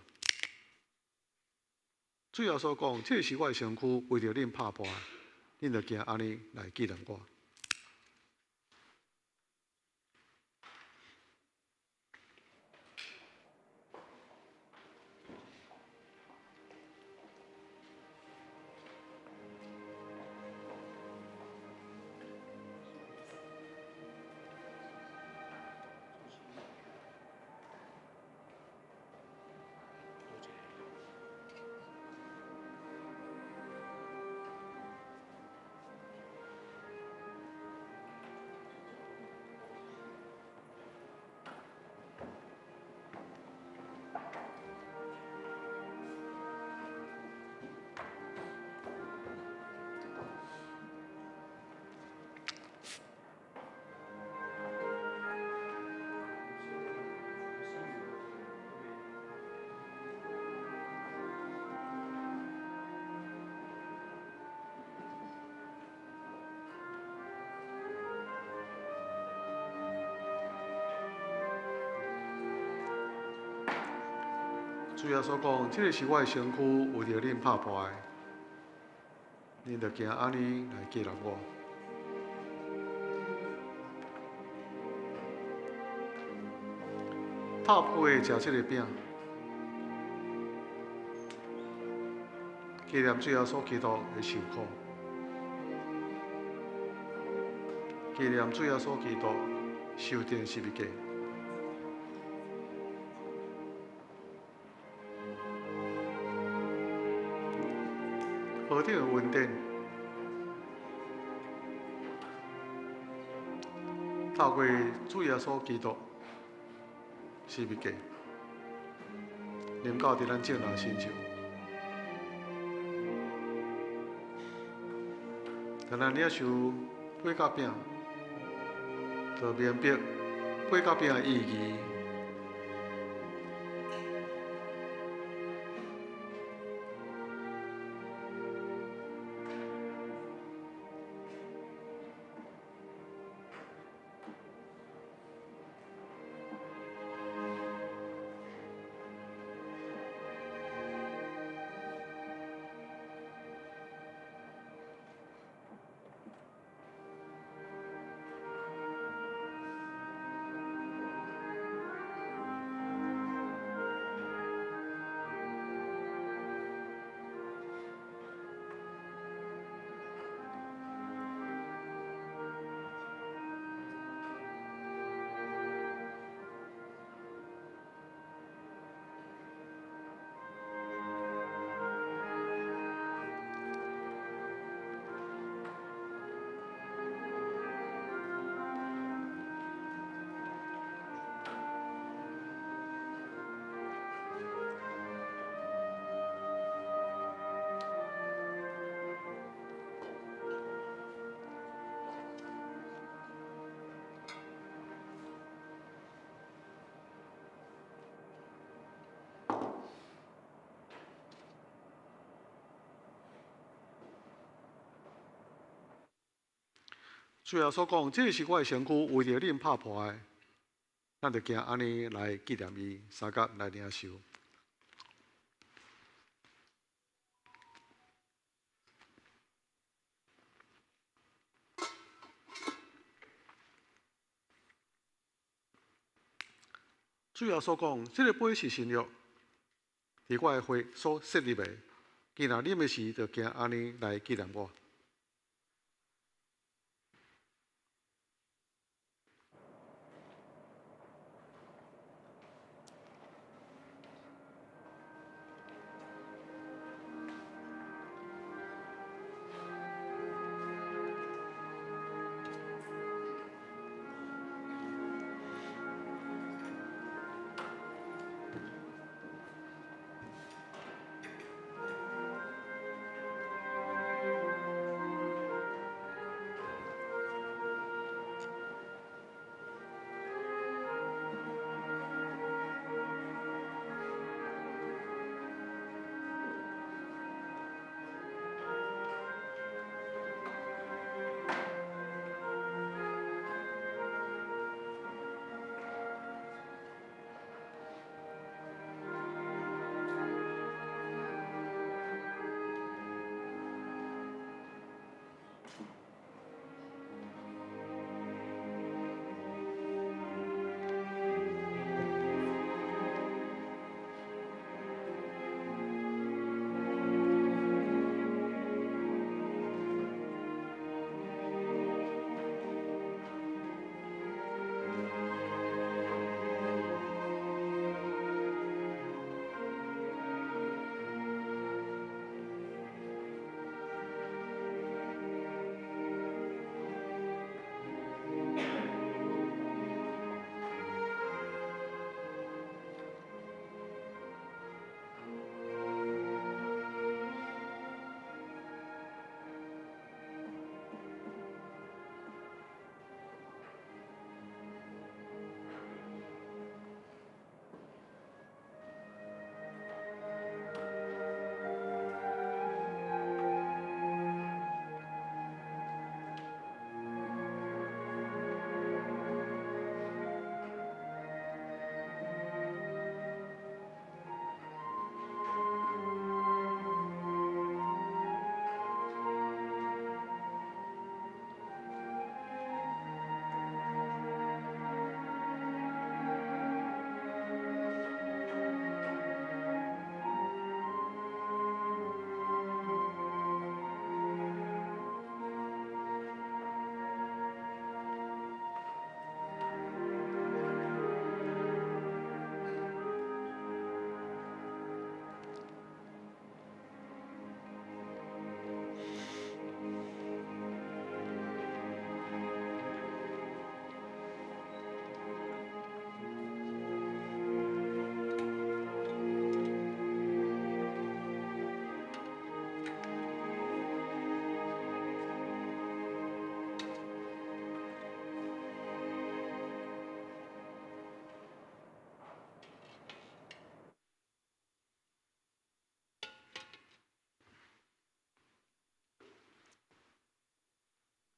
主耶穌講：這个是我的身軀，為著恁拍破的，恁著行按呢來紀念我。主耶穌講：這个是我的身軀，為著恁拍破的，恁著行按呢來紀念我。透杯食這个餅，紀念主耶穌基督的受苦，紀念主耶穌基督受釘十字架。何等的恩典！透過主耶穌基督十字架，臨到佇咱眾人身上。當咱領受杯佮餅，就明白杯佮餅的意義。主耶穌講，這是我的身軀，為著恁拍破的，咱就行按呢來紀念伊，相佮來領受。主耶穌講，這个杯是新約，佇我的血所設立的。既然啉的時，就行按呢來紀念我。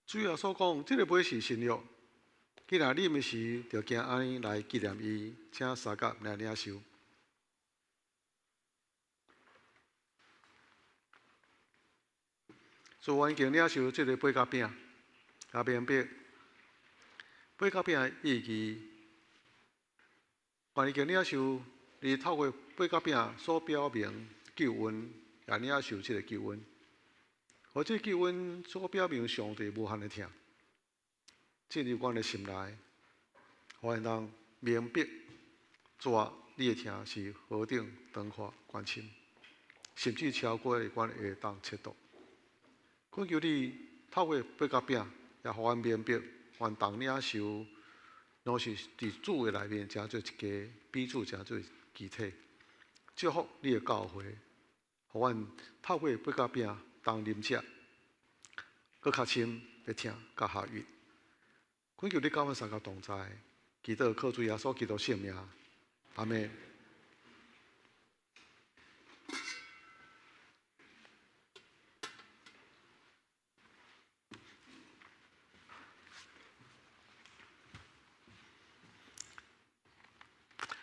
主耶穌講，這个杯是新約，既然啉的時，就行按呢來紀念伊，請相佮來領受。主願經領受這个杯佮餅，也明白杯佮餅的意義。願意經領受，你透過杯佮餅所表明救恩，也領受這个救恩。予這救恩所表明上帝無限的疼，進入阮的心內，予阮通明白，主啊，你的疼是何等長闊寬深，甚至超過阮會當測度。懇求你透過杯佮餅，也予阮明白，阮當領受，攏是佇主的內面，成做一家，彼此成做肢體。祝福你的教會，予阮透過杯佮餅當啉食，閣較深的疼，佮合一。懇求你佮阮三個同在，祈禱靠主耶穌基督聖名，阿們。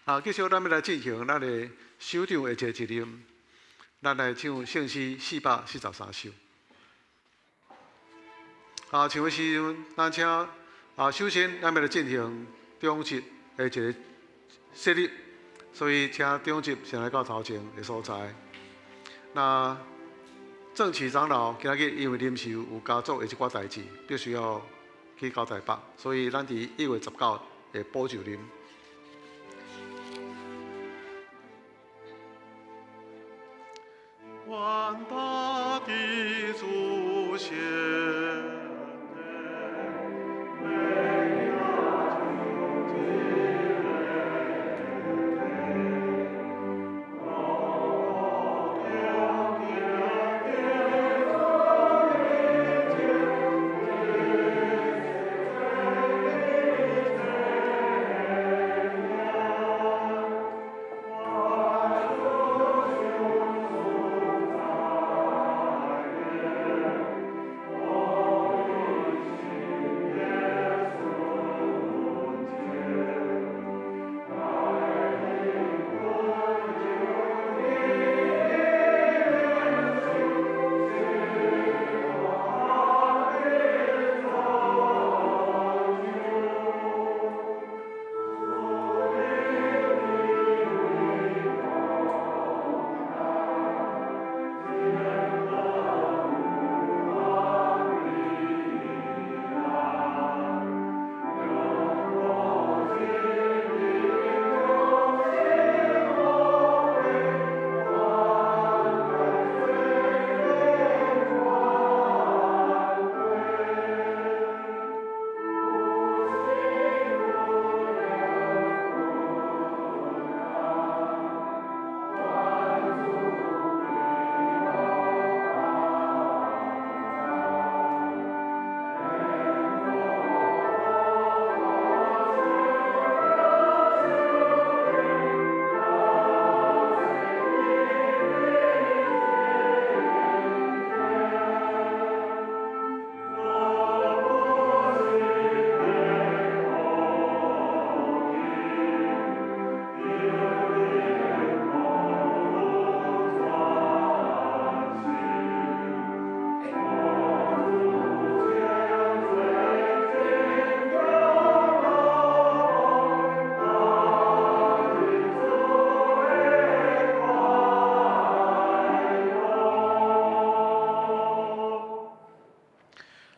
啊，繼續咱欲來進行咱的首長的一个責任，咱來唱聖詩443首。啊，唱的時陣，咱請啊，首先咱欲來進行長執的一个設立，所以請長執先來到頭前的所在。那鄭啟長老今仔日因為臨時有家族的一寡代誌，必須要去到台北，所以咱佇1月19會補就任。願大地祖先。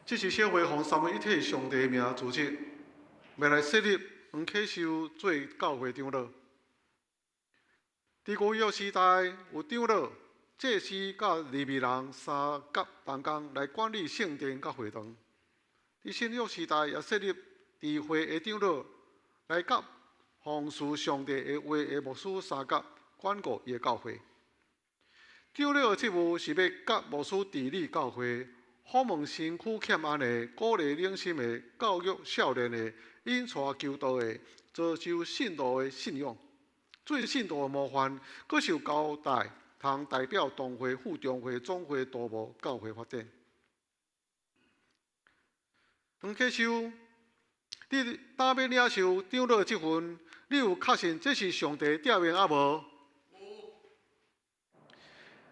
這是小會奉三位一體上帝的名組織，欲來設立黃啟修做教會長老。佇舊約時代有長老、祭司佮利未人三甲同工來管理聖殿佮會堂。佇新約時代也設立智慧的長老來佮奉事上帝的話的牧師三甲管顧伊的教會。長老的職務是欲佮牧師治理教會。訪問身軀欠安的、鼓勵靈心的、教育少年的、引帶求道的、造就信徒的信仰。做信徒的模範，閣受交代，通代表同會、副中會、總會、圖謀教會發展。黃啟修，你當欲領受長老這份，你有確信這是上帝召命抑無？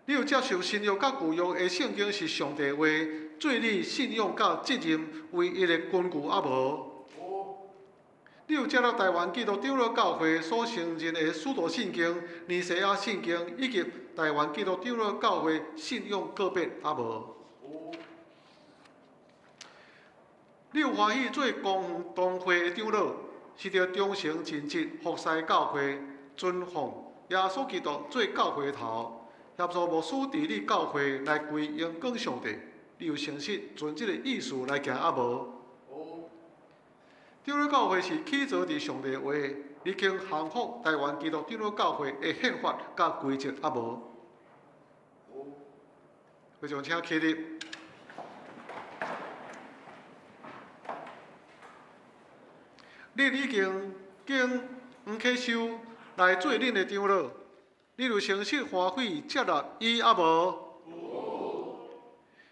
你有接受新約佮舊約的聖經是上帝話，做你信仰佮責任唯一的根據抑無？你有接納臺灣基督長老教會所承認的使徒信經、尼西亞信經以及臺灣基督長老教會信仰告白抑無？你有歡喜做公同會的長老，是著忠誠盡職服侍教會，尊奉耶穌基督做教會的頭。協助牧師治理教會來歸榮光上帝，你有誠實盡這个意思來行抑無？長老教會是起造佇上帝話，你肯降服臺灣基督長老教會的憲法佮規則抑無？非常請起立。恁已經揀黃啟修來做恁的長老。你有誠實歡喜接納伊抑無？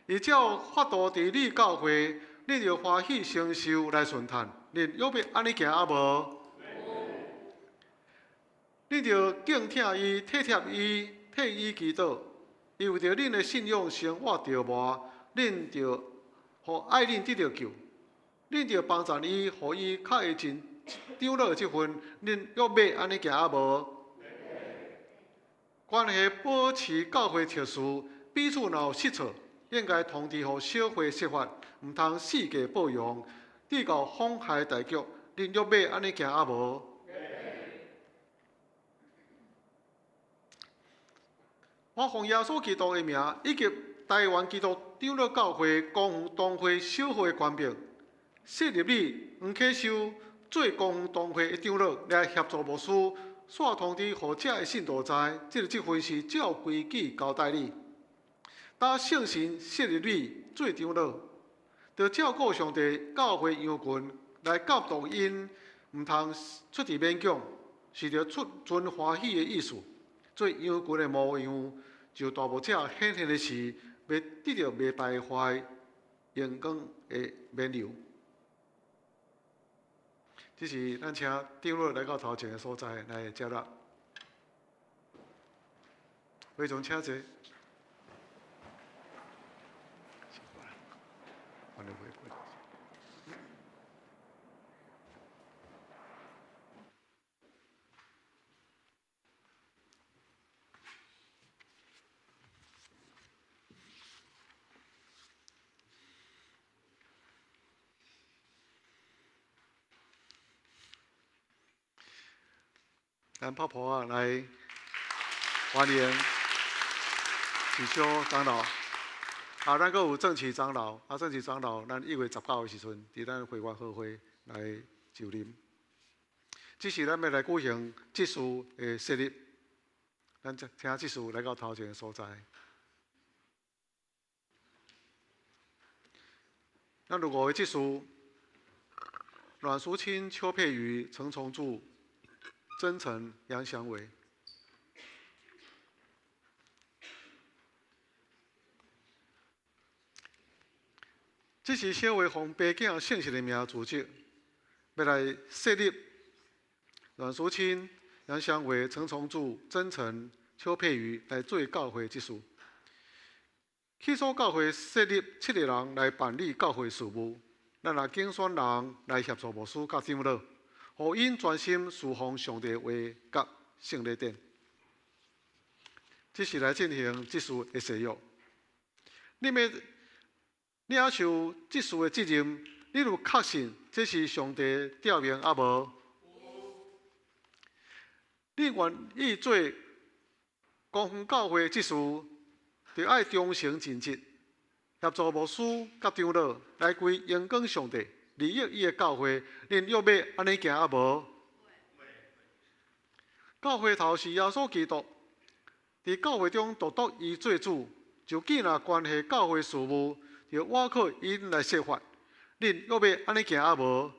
伊照法度治理教會，你就歡喜承受來順從。恁欲欲按呢行抑無？恁著敬疼伊、體貼伊、替伊祈禱。伊為著恁的信仰生活著磨，恁著予愛恁得著救。恁著幫贊伊，予伊較會盡長老的職分。恁欲欲按呢行抑無？關係保持教會秩序，彼此若有失錯，應該通知予小會釋法，毋通四界報揚，致到妨害大局。恁欲欲按呢行抑無？我奉耶穌基督的名，以及台灣基督長老教會公園堂會小會的權柄，設立你黃啟修做公園堂會的長老，來協助牧師，煞通知予遮的信徒知，這个職分是照規矩交代你。搭聖神設立你做長老，著照顧上帝教會羊群，來監督𪜶，毋通出佇勉強，是著出存歡喜的意思，做羊群的模樣。就大牧者顯現的時，欲得著袂敗壞榮光的冕旒。這是咱請長老來到頭前的所在來接納。會長請坐。咱拍噗仔來歡迎啟修長老。啊，咱閣有鄭啟長老，啊，鄭啟長老，咱1月19的時陣，佇咱會員和會來就任。這是咱欲來舉行執事的設立，咱請執事來到頭前的所在。咱有五个執事：阮淑清、邱佩瑜、陳崇柱、曾誠、楊祥偉。這是小會奉爸囝聖神的名組織，欲來設立阮淑清、楊祥偉、陳崇柱、曾誠、邱佩瑜來做教會執事。起初教會設立七个人來辦理教會事務，咱也揀選人來協助牧師佮長老，予𪜶專心事奉上帝話佮聖禮典。這是來進行執事的誓約。你欲領受執事的責任，你有確信這是上帝調命抑無？你願意做公園教會執事，就愛忠誠盡職，協助牧師佮長老來歸榮光上帝，利益伊的教會。恁欲欲按呢行抑無？教會頭是耶穌基督，佇教會中獨獨伊做主，就既若關係教會事務，就倚靠𪜶來設法。恁欲欲按呢行抑無？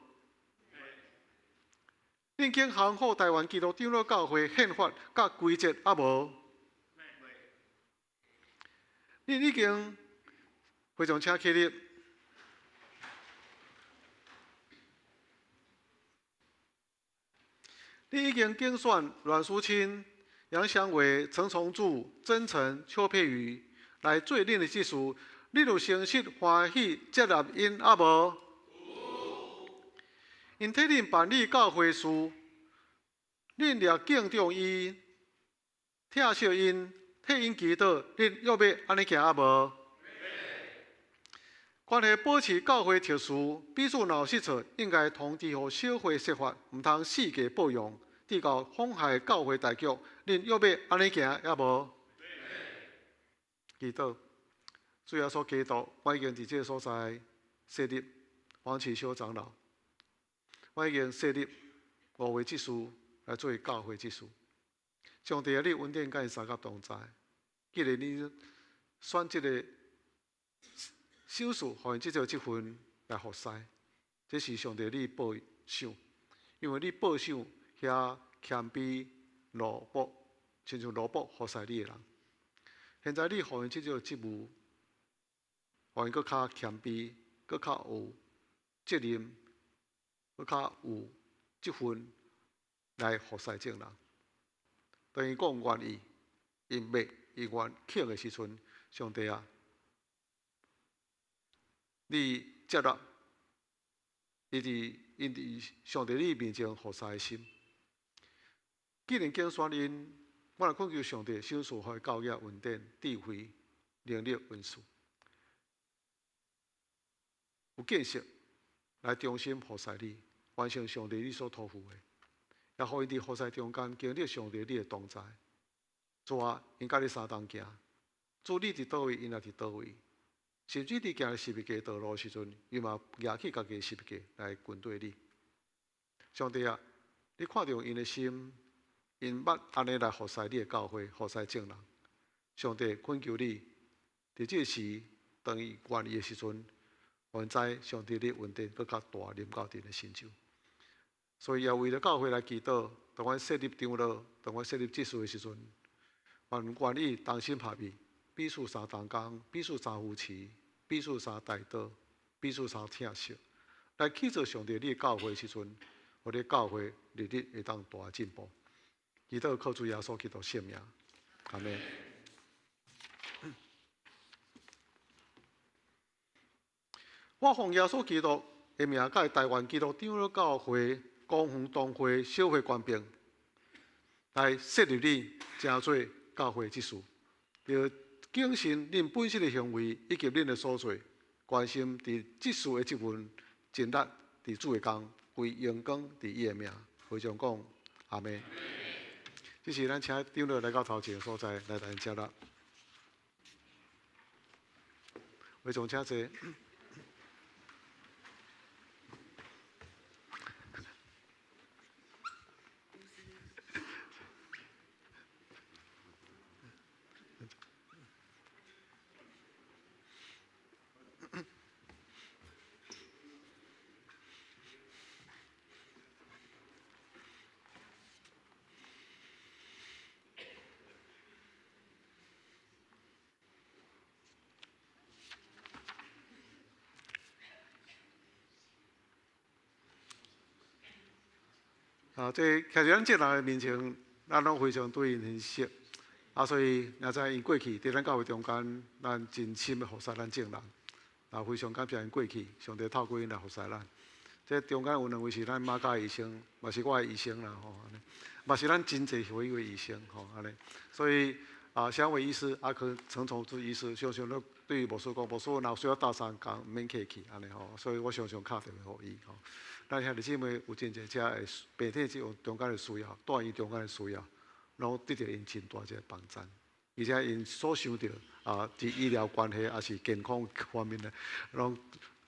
恁肯降服台灣基督長老教會憲法佮規則抑無？恁已經會眾請起立。你已經揀選阮淑清、楊祥偉、陳崇柱、曾誠、邱佩瑜來做恁的執事，你有誠實歡喜接納𪜶抑無？𪜶替恁辦理教會事，恁若敬重伊、疼惜𪜶、替𪜶祈禱，恁欲欲按呢行抑無？關係保持教會秩序，彼此若有失錯，應該通知予小會釋法，毋通四界報揚，致到妨害教會大局。恁欲欲按呢行抑無？祈禱，主耶穌基督，我已經佇這个所在設立黃啟修長老，我已經設立五位執事來做教會執事。上帝啊，你恩典佮𪜶相佮同在。既然你選這个賞賜，予𪜶這個職分來服侍，這是上帝你保守，因為你保守遐謙卑奴僕，親像奴僕服侍你的人。現在你予𪜶這個職務，予𪜶閣較謙卑，閣較有責任，閣較有職分來服侍眾人。當伊講願意，𪜶欲，伊願肯的時陣，上帝啊，你接納伊佇𪜶佇上帝你面前服侍的心。既然揀選𪜶，我來懇求上帝賞賜予教養、恩典、智慧、能力、恩賜，有見識來忠心服侍你，完成上帝你所託付的，也予𪜶佇服侍中間經歷上帝你的同在。主啊，𪜶佮你相同行，主你佇佗位，𪜶也佇佗位。甚至佇行十字架道路的時陣，伊嘛舉起家己的十字架來跟隨你。上帝啊，你看著𪜶的心，𪜶捌按呢來服侍你的教會，服侍眾人。上帝懇求你，佇這時當伊願意的時陣，予𪜶知上帝你恩典閣較大臨到𪜶的身上。所以也為著教會來祈禱，當阮設立長老，當阮設立執事的時陣，願願意同心合意，彼此相同工，彼此相扶持，彼此相代禱，彼此相疼惜，來去做上帝你的教會的時陣，予你教會日日會當大進步。祈禱靠主耶穌基督聖名，阿們。我奉耶穌基督的名，佮台灣基督長老教會光復同會小會權柄，來設立你成做教會執事，著謹慎恁本身的行為以及恁的所做，關心佇執事的職分，盡力佇主的工，為榮光佇伊的名。會眾講阿們。這時，咱請長老來到頭前的所在來來接納。會眾請坐。啊，這徛佇咱眾人的面前，咱攏非常對𪜶很熟，啊，所以也知𪜶過去佇咱教會中間，咱真深的服侍咱眾人，啊，非常感謝𪜶過去，上帝透過𪜶來服侍咱。這中間有兩位是咱馬偕醫生，嘛是我的醫生啦，吼，嘛是咱真濟會的醫生，吼，按呢。所以啊，香偉醫師，啊，可陳崇志醫師，常常攏對牧師講，牧師若有需要鬥相共，毋免客氣，按呢吼。所以我常常敲電話予伊，吼。咱兄弟姊妹有真濟遮的病體這種中間的需要，住院中間的需要，攏得著𪜶真大一个幫贊，而且𪜶所想著啊，佇醫療關係抑是健康方面的，攏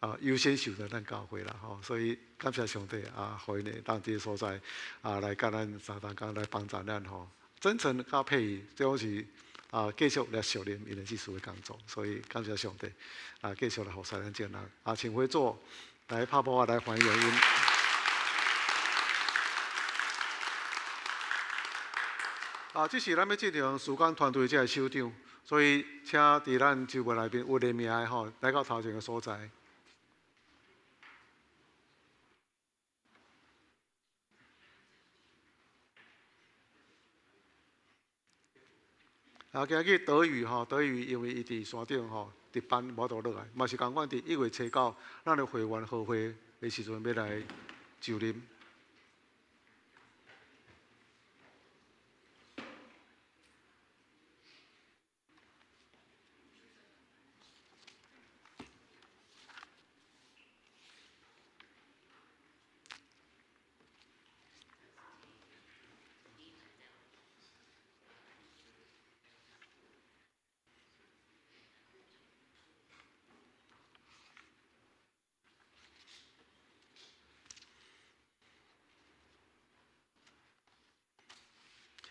啊優先想著咱教會啦吼。所以感謝上帝啊，予𪜶會當佇這所在啊來佮咱相同工來幫助咱吼。真誠佮配合，這攏是啊繼續來熟練𪜶的執事的工作。所以感謝上帝啊，繼續來服侍咱眾人啊，請回座。來拍噗仔來歡迎𪜶。啊，這是咱欲進行事工團隊這个首長，所以請佇咱周圍內面有聯名的吼，來到頭前的所在。啊，今日德宇吼，德宇因為伊佇山頂吼值班，無法度落來，嘛是仝款佇1月初9，咱的會員合會的時陣欲來就任。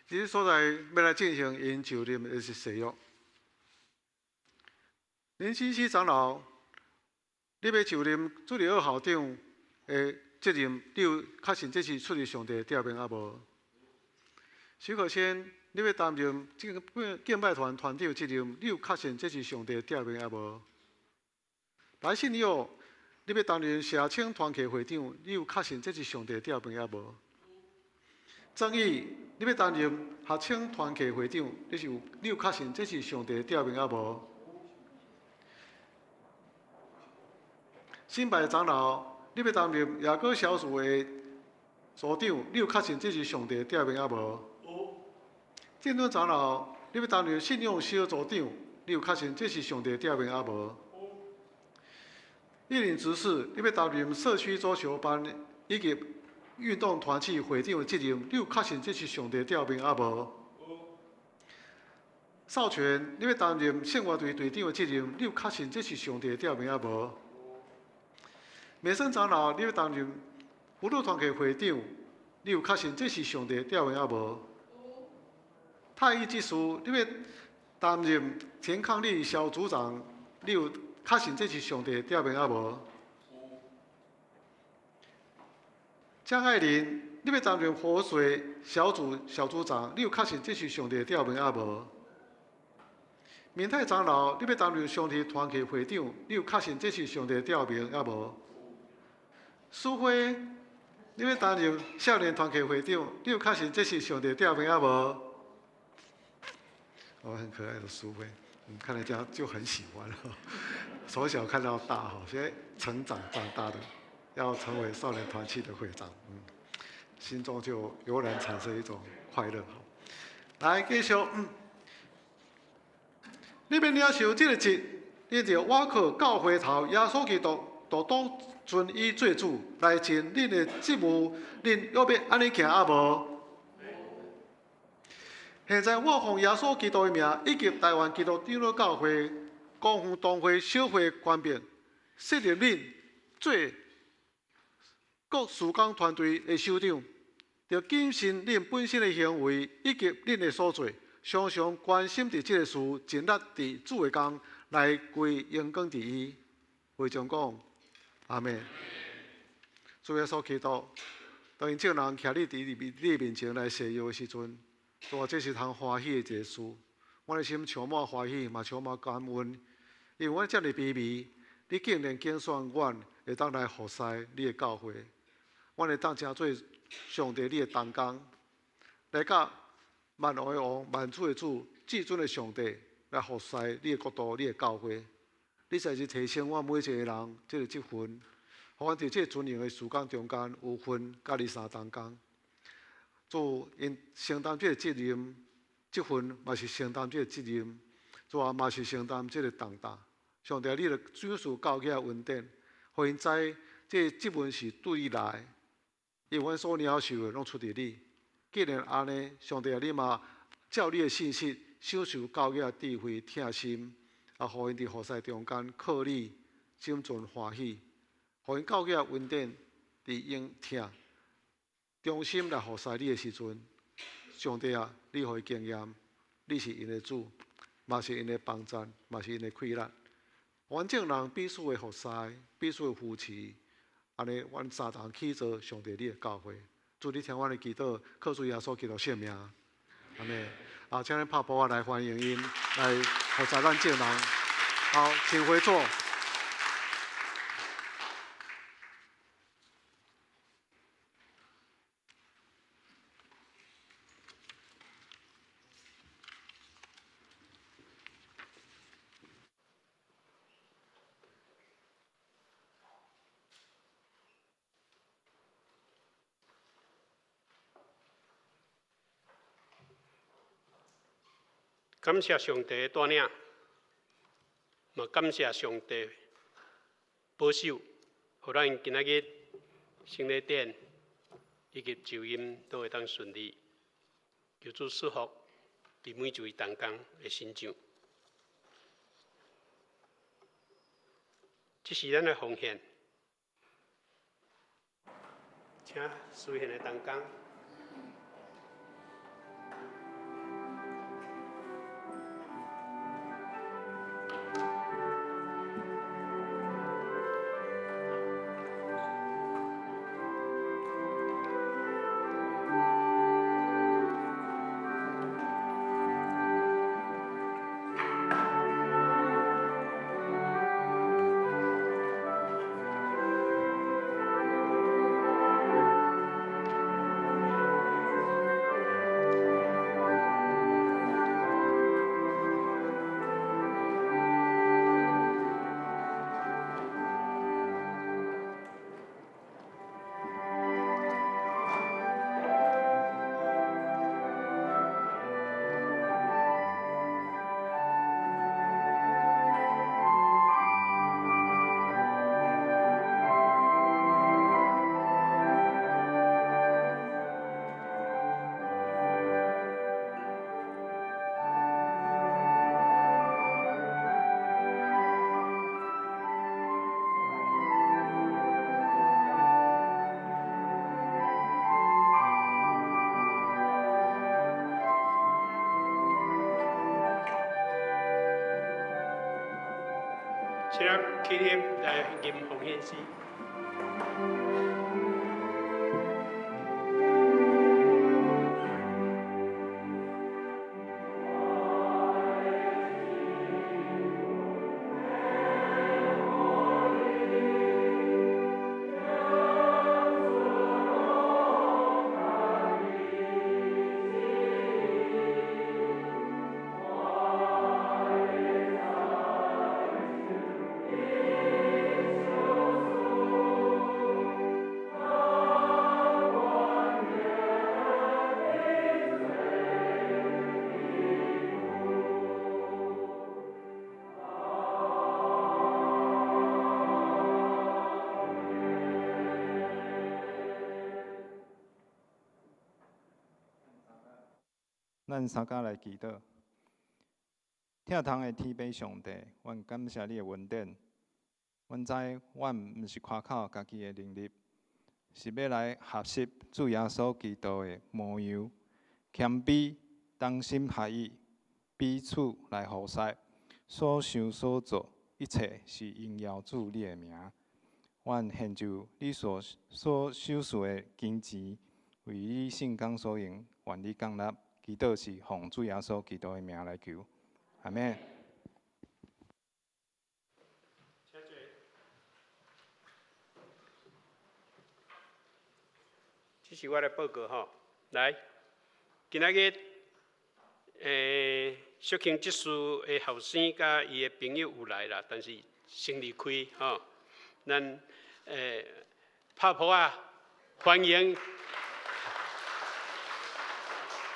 佇這所在欲來進行𪜶就任的是誓約。林新熙長老，你欲就任主日學校長的責任，你有確信這是出自上帝的召命抑無？徐可先，你欲擔任這個敬拜團團長責任，你有確信這是上帝的召命抑無？白信佑，你欲擔任社青團契會長，你有確信這是上帝的召命抑無？曾毅，你欲担任学青团契会长，你是有你有确信这是上帝的召命抑无？新白长老，你欲担任雅歌小组的组长，你有确信这是上帝的召命抑无？正敦长老，你欲担任信仰小组长，你有确信这是上帝的召命抑无？叶林执事，你欲担任社区桌球班以及运动团体会长的责任，你有确信这是上帝召命抑无？少权，你欲担任圣乐队队长的责任，你有确信这是上帝召命抑无？美生长老，你欲担任福禄团契会长，你有确信这是上帝召命抑无？太医执事，你欲担任田抗力小组长，你有确信这是上帝召命抑无？张爱玲，你欲担任活水小组小组长，你有确信这是上帝召命抑无？明泰长老，你欲担任上帝团契会长，你有确信这是上帝召命抑无？苏辉，你欲担任少年团契会长，你有确信这是上帝召命抑无？哦，很可爱的苏辉，看人家就很喜欢，从小看到大哈，现在成长长大的，要成为少年团契的会长，心中就油然产生一种快乐。来，继续，你欲领受这个职，你就倚靠教会头耶稣基督，就当尊伊做主来尽恁的职务，恁欲欲按呢行抑无？现在我奉耶稣基督的名，以及台湾基督长老教会公园同会小会权柄，设立恁做各事工团队的首长，著谨慎恁本身的行为以及恁的所做，常常关心伫这个事，尽力伫主的工来归荣光伫伊。会众讲，阿们。主耶稣基督，当𪜶众人徛你伫你面前来誓约的时阵，主啊，这是通欢喜的一个事。阮的心充满欢喜，嘛充满感恩，因为阮遮尔卑微，你竟然拣选阮会当来服侍你的教会，阮会当成做上帝你的同工，来佮万王的王、万主的主、至尊的上帝来服侍你的国度、你的教会。你实在是提升阮每一个人这个职分，予阮伫这个尊荣的时间中间有份佮你相同工。主𪜶承担这个责任，这份嘛是承担这个责任，主啊嘛是承担这个重担。上帝，你著赏赐教囝恩典，予𪜶知这个职分是对你来，因为阮所领受的拢出自你。既然按呢，上帝啊，你嘛照你的信实，赏赐教囝智慧、疼心，啊，予𪜶伫服侍中间靠你，心存欢喜，予𪜶教囝恩典伫用疼。忠心来服侍你的时阵，上帝啊，你予伊经验，你是𪜶的主，嘛是𪜶的帮赞，嘛是𪜶的气力。阮众人彼此的服侍，彼此的扶持，按呢，阮三同去做上帝你的教会。主，你听阮的祈祷，靠主耶稣基督圣名，阿们。啊，请恁拍鼓仔来欢迎𪜶来服侍咱众人。好，请回座。感谢上帝的带领，嘛感谢上帝保守，予咱今仔日圣礼典以及就任都会当顺利。求主赐福伫每一位同工的身上。这是咱的奉献，请司献的同工。請起立來吟奉獻詩。咱三家來祈禱。疼痛的天父上帝，阮感謝你的恩典。阮知阮毋是誇口家己的能力，是欲來學習主耶穌基督的模樣，謙卑、同心合意，彼此來服侍，所想所做一切是榮耀主你的名。阮獻就你所所賞賜的金錢，為你聖工所用，願你降納。祈禱是奉主耶穌基督的名來求，阿們。請坐。這是我的報告吼，來，今仔日，淑卿執事的後生佮伊的朋友有來啦，但是先離開吼。咱拍噗仔，歡迎。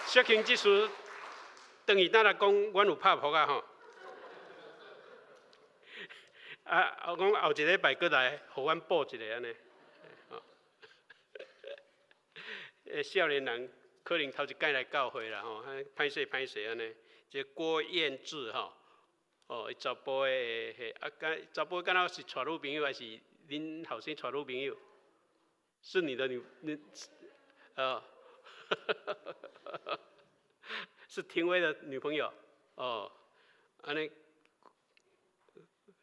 淑卿執事，轉去等來講，阮有拍噗仔吼。啊，我講後一禮拜閣來，予阮補一下按呢。吼。少年人可能頭一擺來教會啦吼，歹勢歹勢按呢。這郭燕志吼，哦，伊查埔的彼，啊，敢查埔敢若是娶女朋友，還是恁後生娶女朋友？是你的女，你，哦。是廷威的女朋友哦，按呢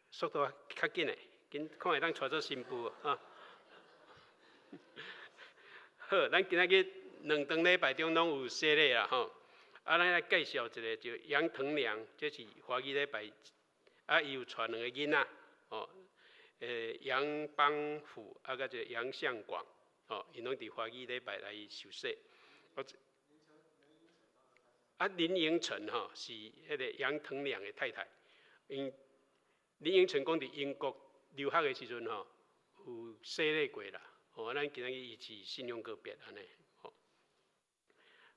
速度較緊的，緊看會當娶做新婦啊。好，咱今仔日兩頓禮拜中攏有洗禮啦吼。啊，咱來介紹一个就楊騰良，這是華語禮拜，啊，伊有帶兩个囡仔，哦，楊邦甫啊，佮一个楊向廣，哦，𪜶攏佇華語禮拜來受洗。啊，林英成吼是彼个楊騰良的太太。𪜶林英成講佇英國留學的時陣吼，有洗禮過啦。吼，咱今仔日伊是信仰告別按呢。吼，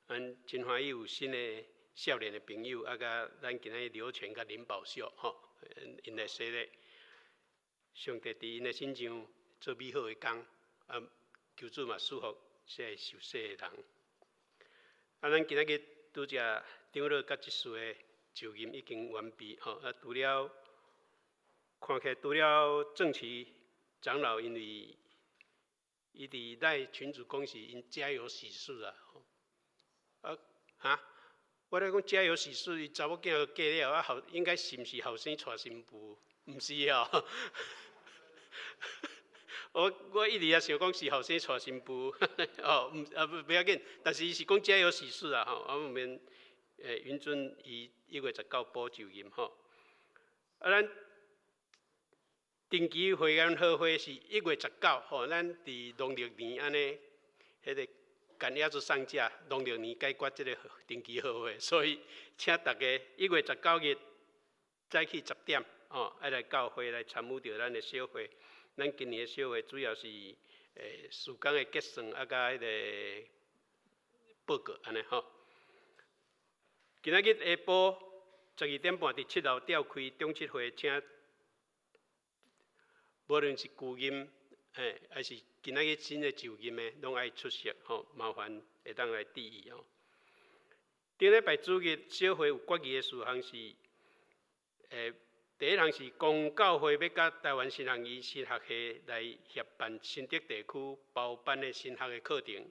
咱真歡喜有新的少年的朋友，啊，佮咱今仔日劉全佮林寶秀吼，𪜶來洗禮。上帝佇𪜶的身上做美好的工，啊，求主嘛賜福這个受洗的人。啊，咱今仔日拄才長老佮執事的就任已經完畢吼。啊，除了看起來，除了鄭奇長老，因為伊佇咱群組講是𪜶家有喜事啊。啊，哈，我咧講家有喜事，伊查某囝嫁了啊，後應該是毋是後生娶新婦？毋是哦。我一直也想講是後生娶新婦，哦，毋啊不不要緊，但是伊是講家有喜事啊吼，啊，毋免允准伊1月19補就任吼。啊，咱定期會員好會是1月19吼，咱佇農曆年按呢，彼个趕鴨子上架，農曆年解決這个定期好會，所以請大家1月19日早起10點吼，愛來教會來參與著咱的小會。咱今年的小會主要是事工的結算啊，佮彼个報告按呢吼。今仔日下晡12點半佇7樓召開長執會，請無論是舊任，還是今仔日新的就任的，攏愛出席吼，麻煩會當來注意吼。頂禮拜主日小會有決議的事項是，第一項是公教會欲佮台灣神學院神學系來協辦新竹地區包班的神學的課程，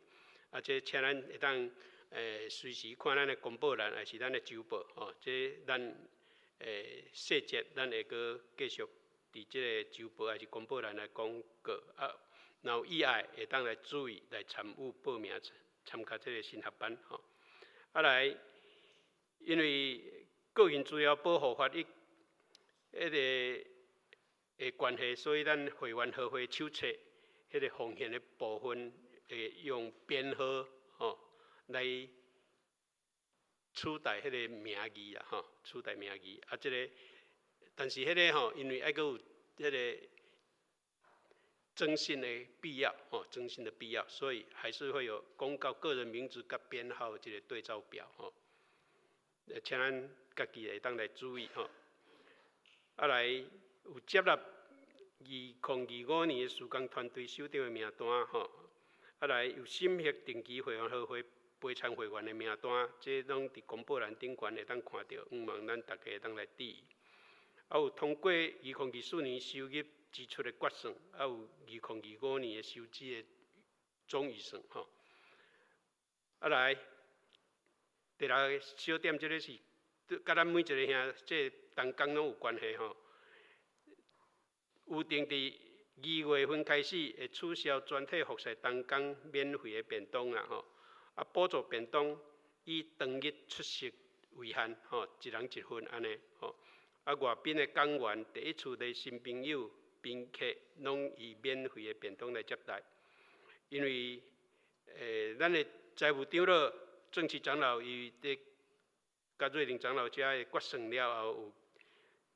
啊，這請咱會當隨時看咱的公報欄，還是咱的週報吼，這咱細節咱會閣繼續佇佇這个周報抑是公報欄來公告啊。若有意愛會當來注意來參與報名參加這个神學班吼。啊來，因為個人資料保護法伊彼个的關係，所以咱會員和會手冊彼个奉獻的部分會用編號吼來取代彼个名義啦吼，取代名義。啊，這个，但是彼个吼，因為愛閣有彼个徵信的必要吼，徵信的必要，所以還是會有公告個人名字佮編號這个對照表吼。請咱家己會當來注意吼。啊來，有接納2025年的事工團隊首長的名單吼。啊來，有審核定期會員和會陪餐會員的名單，這攏佇公布欄頂懸會當看著，向望咱大家會當來注意。啊有通過2024年收入支出的決算，啊有2025年的收支的總預算吼。啊來，第六个小點，這个是佮咱每一个兄這同工攏有關係吼。有定佇2月份開始會取消全體服侍同工免費的便當啦吼。啊，補助便當以當日出席為限吼，一人一份按呢吼。啊，外賓的講員第一次來新朋友賓客，攏以免費的便當來接待。因為咱的財務長老鄭啟長老伊佇佮瑞玲長老遮的決算了後，有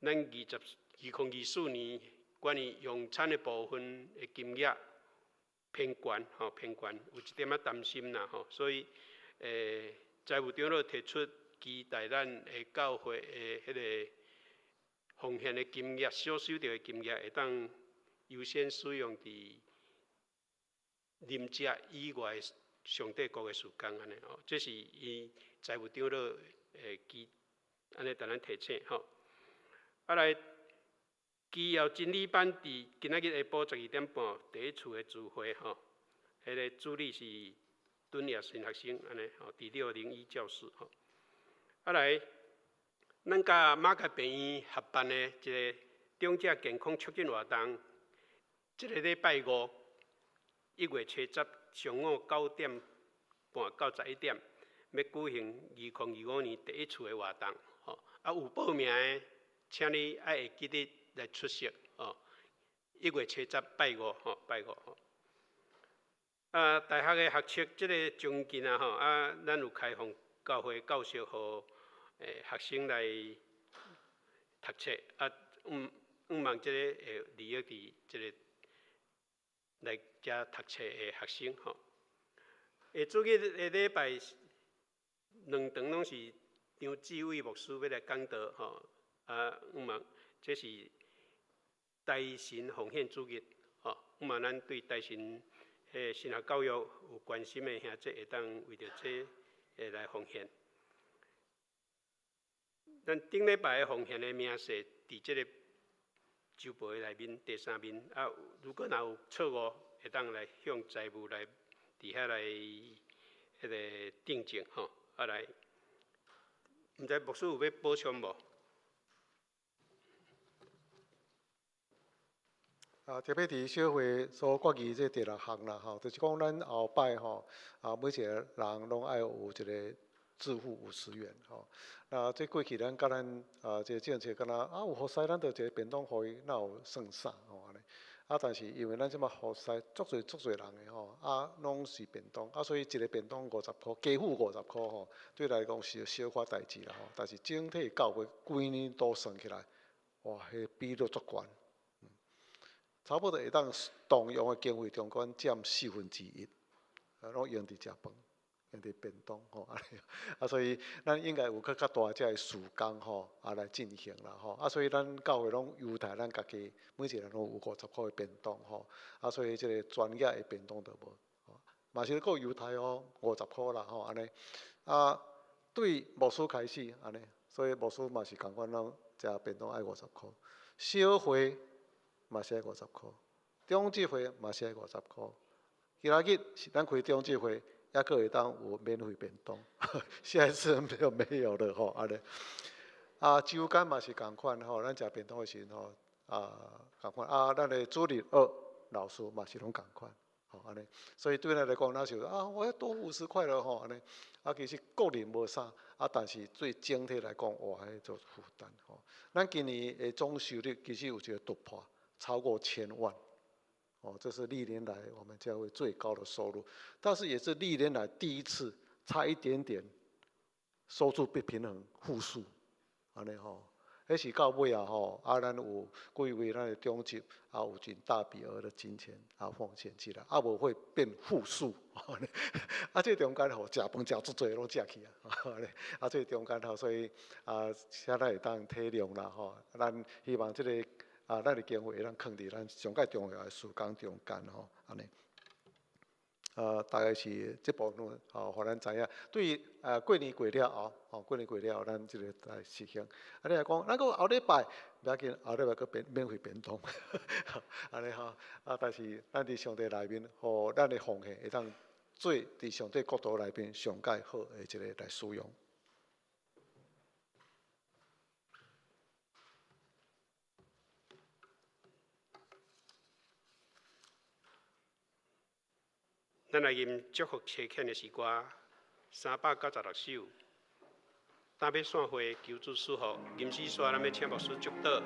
咱2024年關於用餐的部分的金額偏懸吼，偏懸，有一點仔擔心啦吼，所以財務長老提出期待咱的教會的彼个奉獻的金額，所收著的金額會當優先使用佇啉食以外的上帝國的事工按呢吼，這是伊財務長老的記按呢，共咱提醒吼。啊來，基要真理班佇今仔日下晡12點半第一次的聚會吼，彼个主禮是敦雅神學生按呢吼，佇601教室吼。啊來，咱佮馬偕病院合辦的一个長者健康促進活動，這个禮拜五1月7日上午9點半到11點，欲舉行2025年第一次的活動吼。啊，有報名的，請你愛會記得來出席吼。1月7日拜五吼，拜五吼。啊，大學的學測這个將近啊吼，啊，咱有開放教會教室予學生來讀冊啊，向望這個會利益佇這个來遮讀冊的學生吼。下主日的禮拜兩堂攏是張志偉牧師欲來講道吼，啊，向望這是大神奉獻主日吼，向望咱對大神的神學教育有關心的兄弟會當為著這會來奉獻。咱頂禮拜的奉獻的明細，佇這个周報的內面第三面啊，如果若有錯誤，會當來向財務來佇遐來彼个訂正吼。啊來，毋知牧師有欲補充無？啊，特別佇小會所決議這第六項啦，吼，就是講咱後擺吼，啊，每一個人攏愛有一个自付50元吼。那這過去咱佮咱啊，這个政策敢若啊有服侍，咱就一个便當予伊，哪有算啥吼按呢？啊，但是因為咱這擺服侍足濟足濟人的吼，啊，攏是便當，啊，所以一个便當五十箍，加付五十箍吼，對來講是小可代誌啦吼。但是整體教會規年度算起來，哇，彼个比率足懸，差不多會當動用的經費中間佔1/4，啊，攏用佇食飯，用佇便當吼，啊，所以咱應該有閣較大這个事工吼，啊來進行啦吼，啊，所以咱教會攏猶太咱家己每一个人攏有50箍的便當吼，啊，所以這个專業的便當就無，嘛是閣猶太哦，五十箍啦吼，按呢，啊，對牧師開始按呢，所以牧師嘛是仝款攏食便當愛五十箍，小會嘛是愛五十箍，長執會嘛是愛五十箍，今仔日是咱開長執會。抑閣會當有免費便當，下一次沒有沒有了吼，按呢。啊，週間嘛是仝款吼，咱食便當的時陣吼，啊，仝款啊，咱的主日学老师嘛是攏仝款，吼按呢。所以對咱來講，咱想啊，我要多50塊了吼，按呢。啊，其實個人無啥，啊，但是對整體來講，哇，彼做負擔吼。咱今年的總收入其實有一個突破，超過千萬，哦，這是歷年來我們教會最高的收入，但是也是歷年來第一次差一點點收入不平衡，負數，按呢吼。彼是到尾啊吼，啊，咱有幾位咱的長執啊，有真大筆額的金錢啊奉獻起來，啊無會變負數，啊，這中間吼食飯食足濟攏食去啊，啊，這中間吼，所以啊，請咱會當體諒啦吼，咱希望這個啊，咱的經費會當囥佇咱上蓋重要的事工中間吼，按呢。大概是這部分吼，予咱知影。對過年過了後，吼，過年過了後，咱這個來實行。啊，你若講，咱閣後禮拜，無要緊，後禮拜閣免免費便當，按呢吼。啊，但是咱佇上帝內面，予咱的奉獻會當做佇上帝國度內面上蓋好的一個來使用。咱來吟祝福差遣的詩歌396首。今欲散會，求主賜福。吟詩煞，咱欲請牧師祝禱。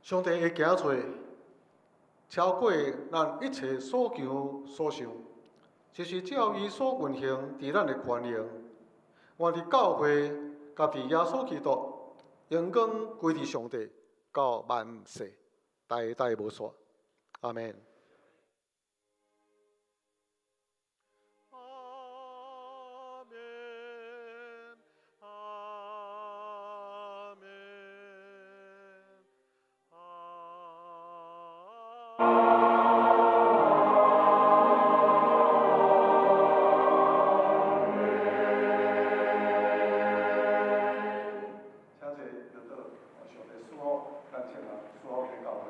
上帝的行做，超過咱一切所求所想，就是照伊所運行佇咱的權能。願佇教會佮佇耶穌基督，榮光歸佇上帝，到萬世代代無煞。阿們。阿們，阿們，阿。請坐，就倒，上帝賜福，咱請人賜福給教會。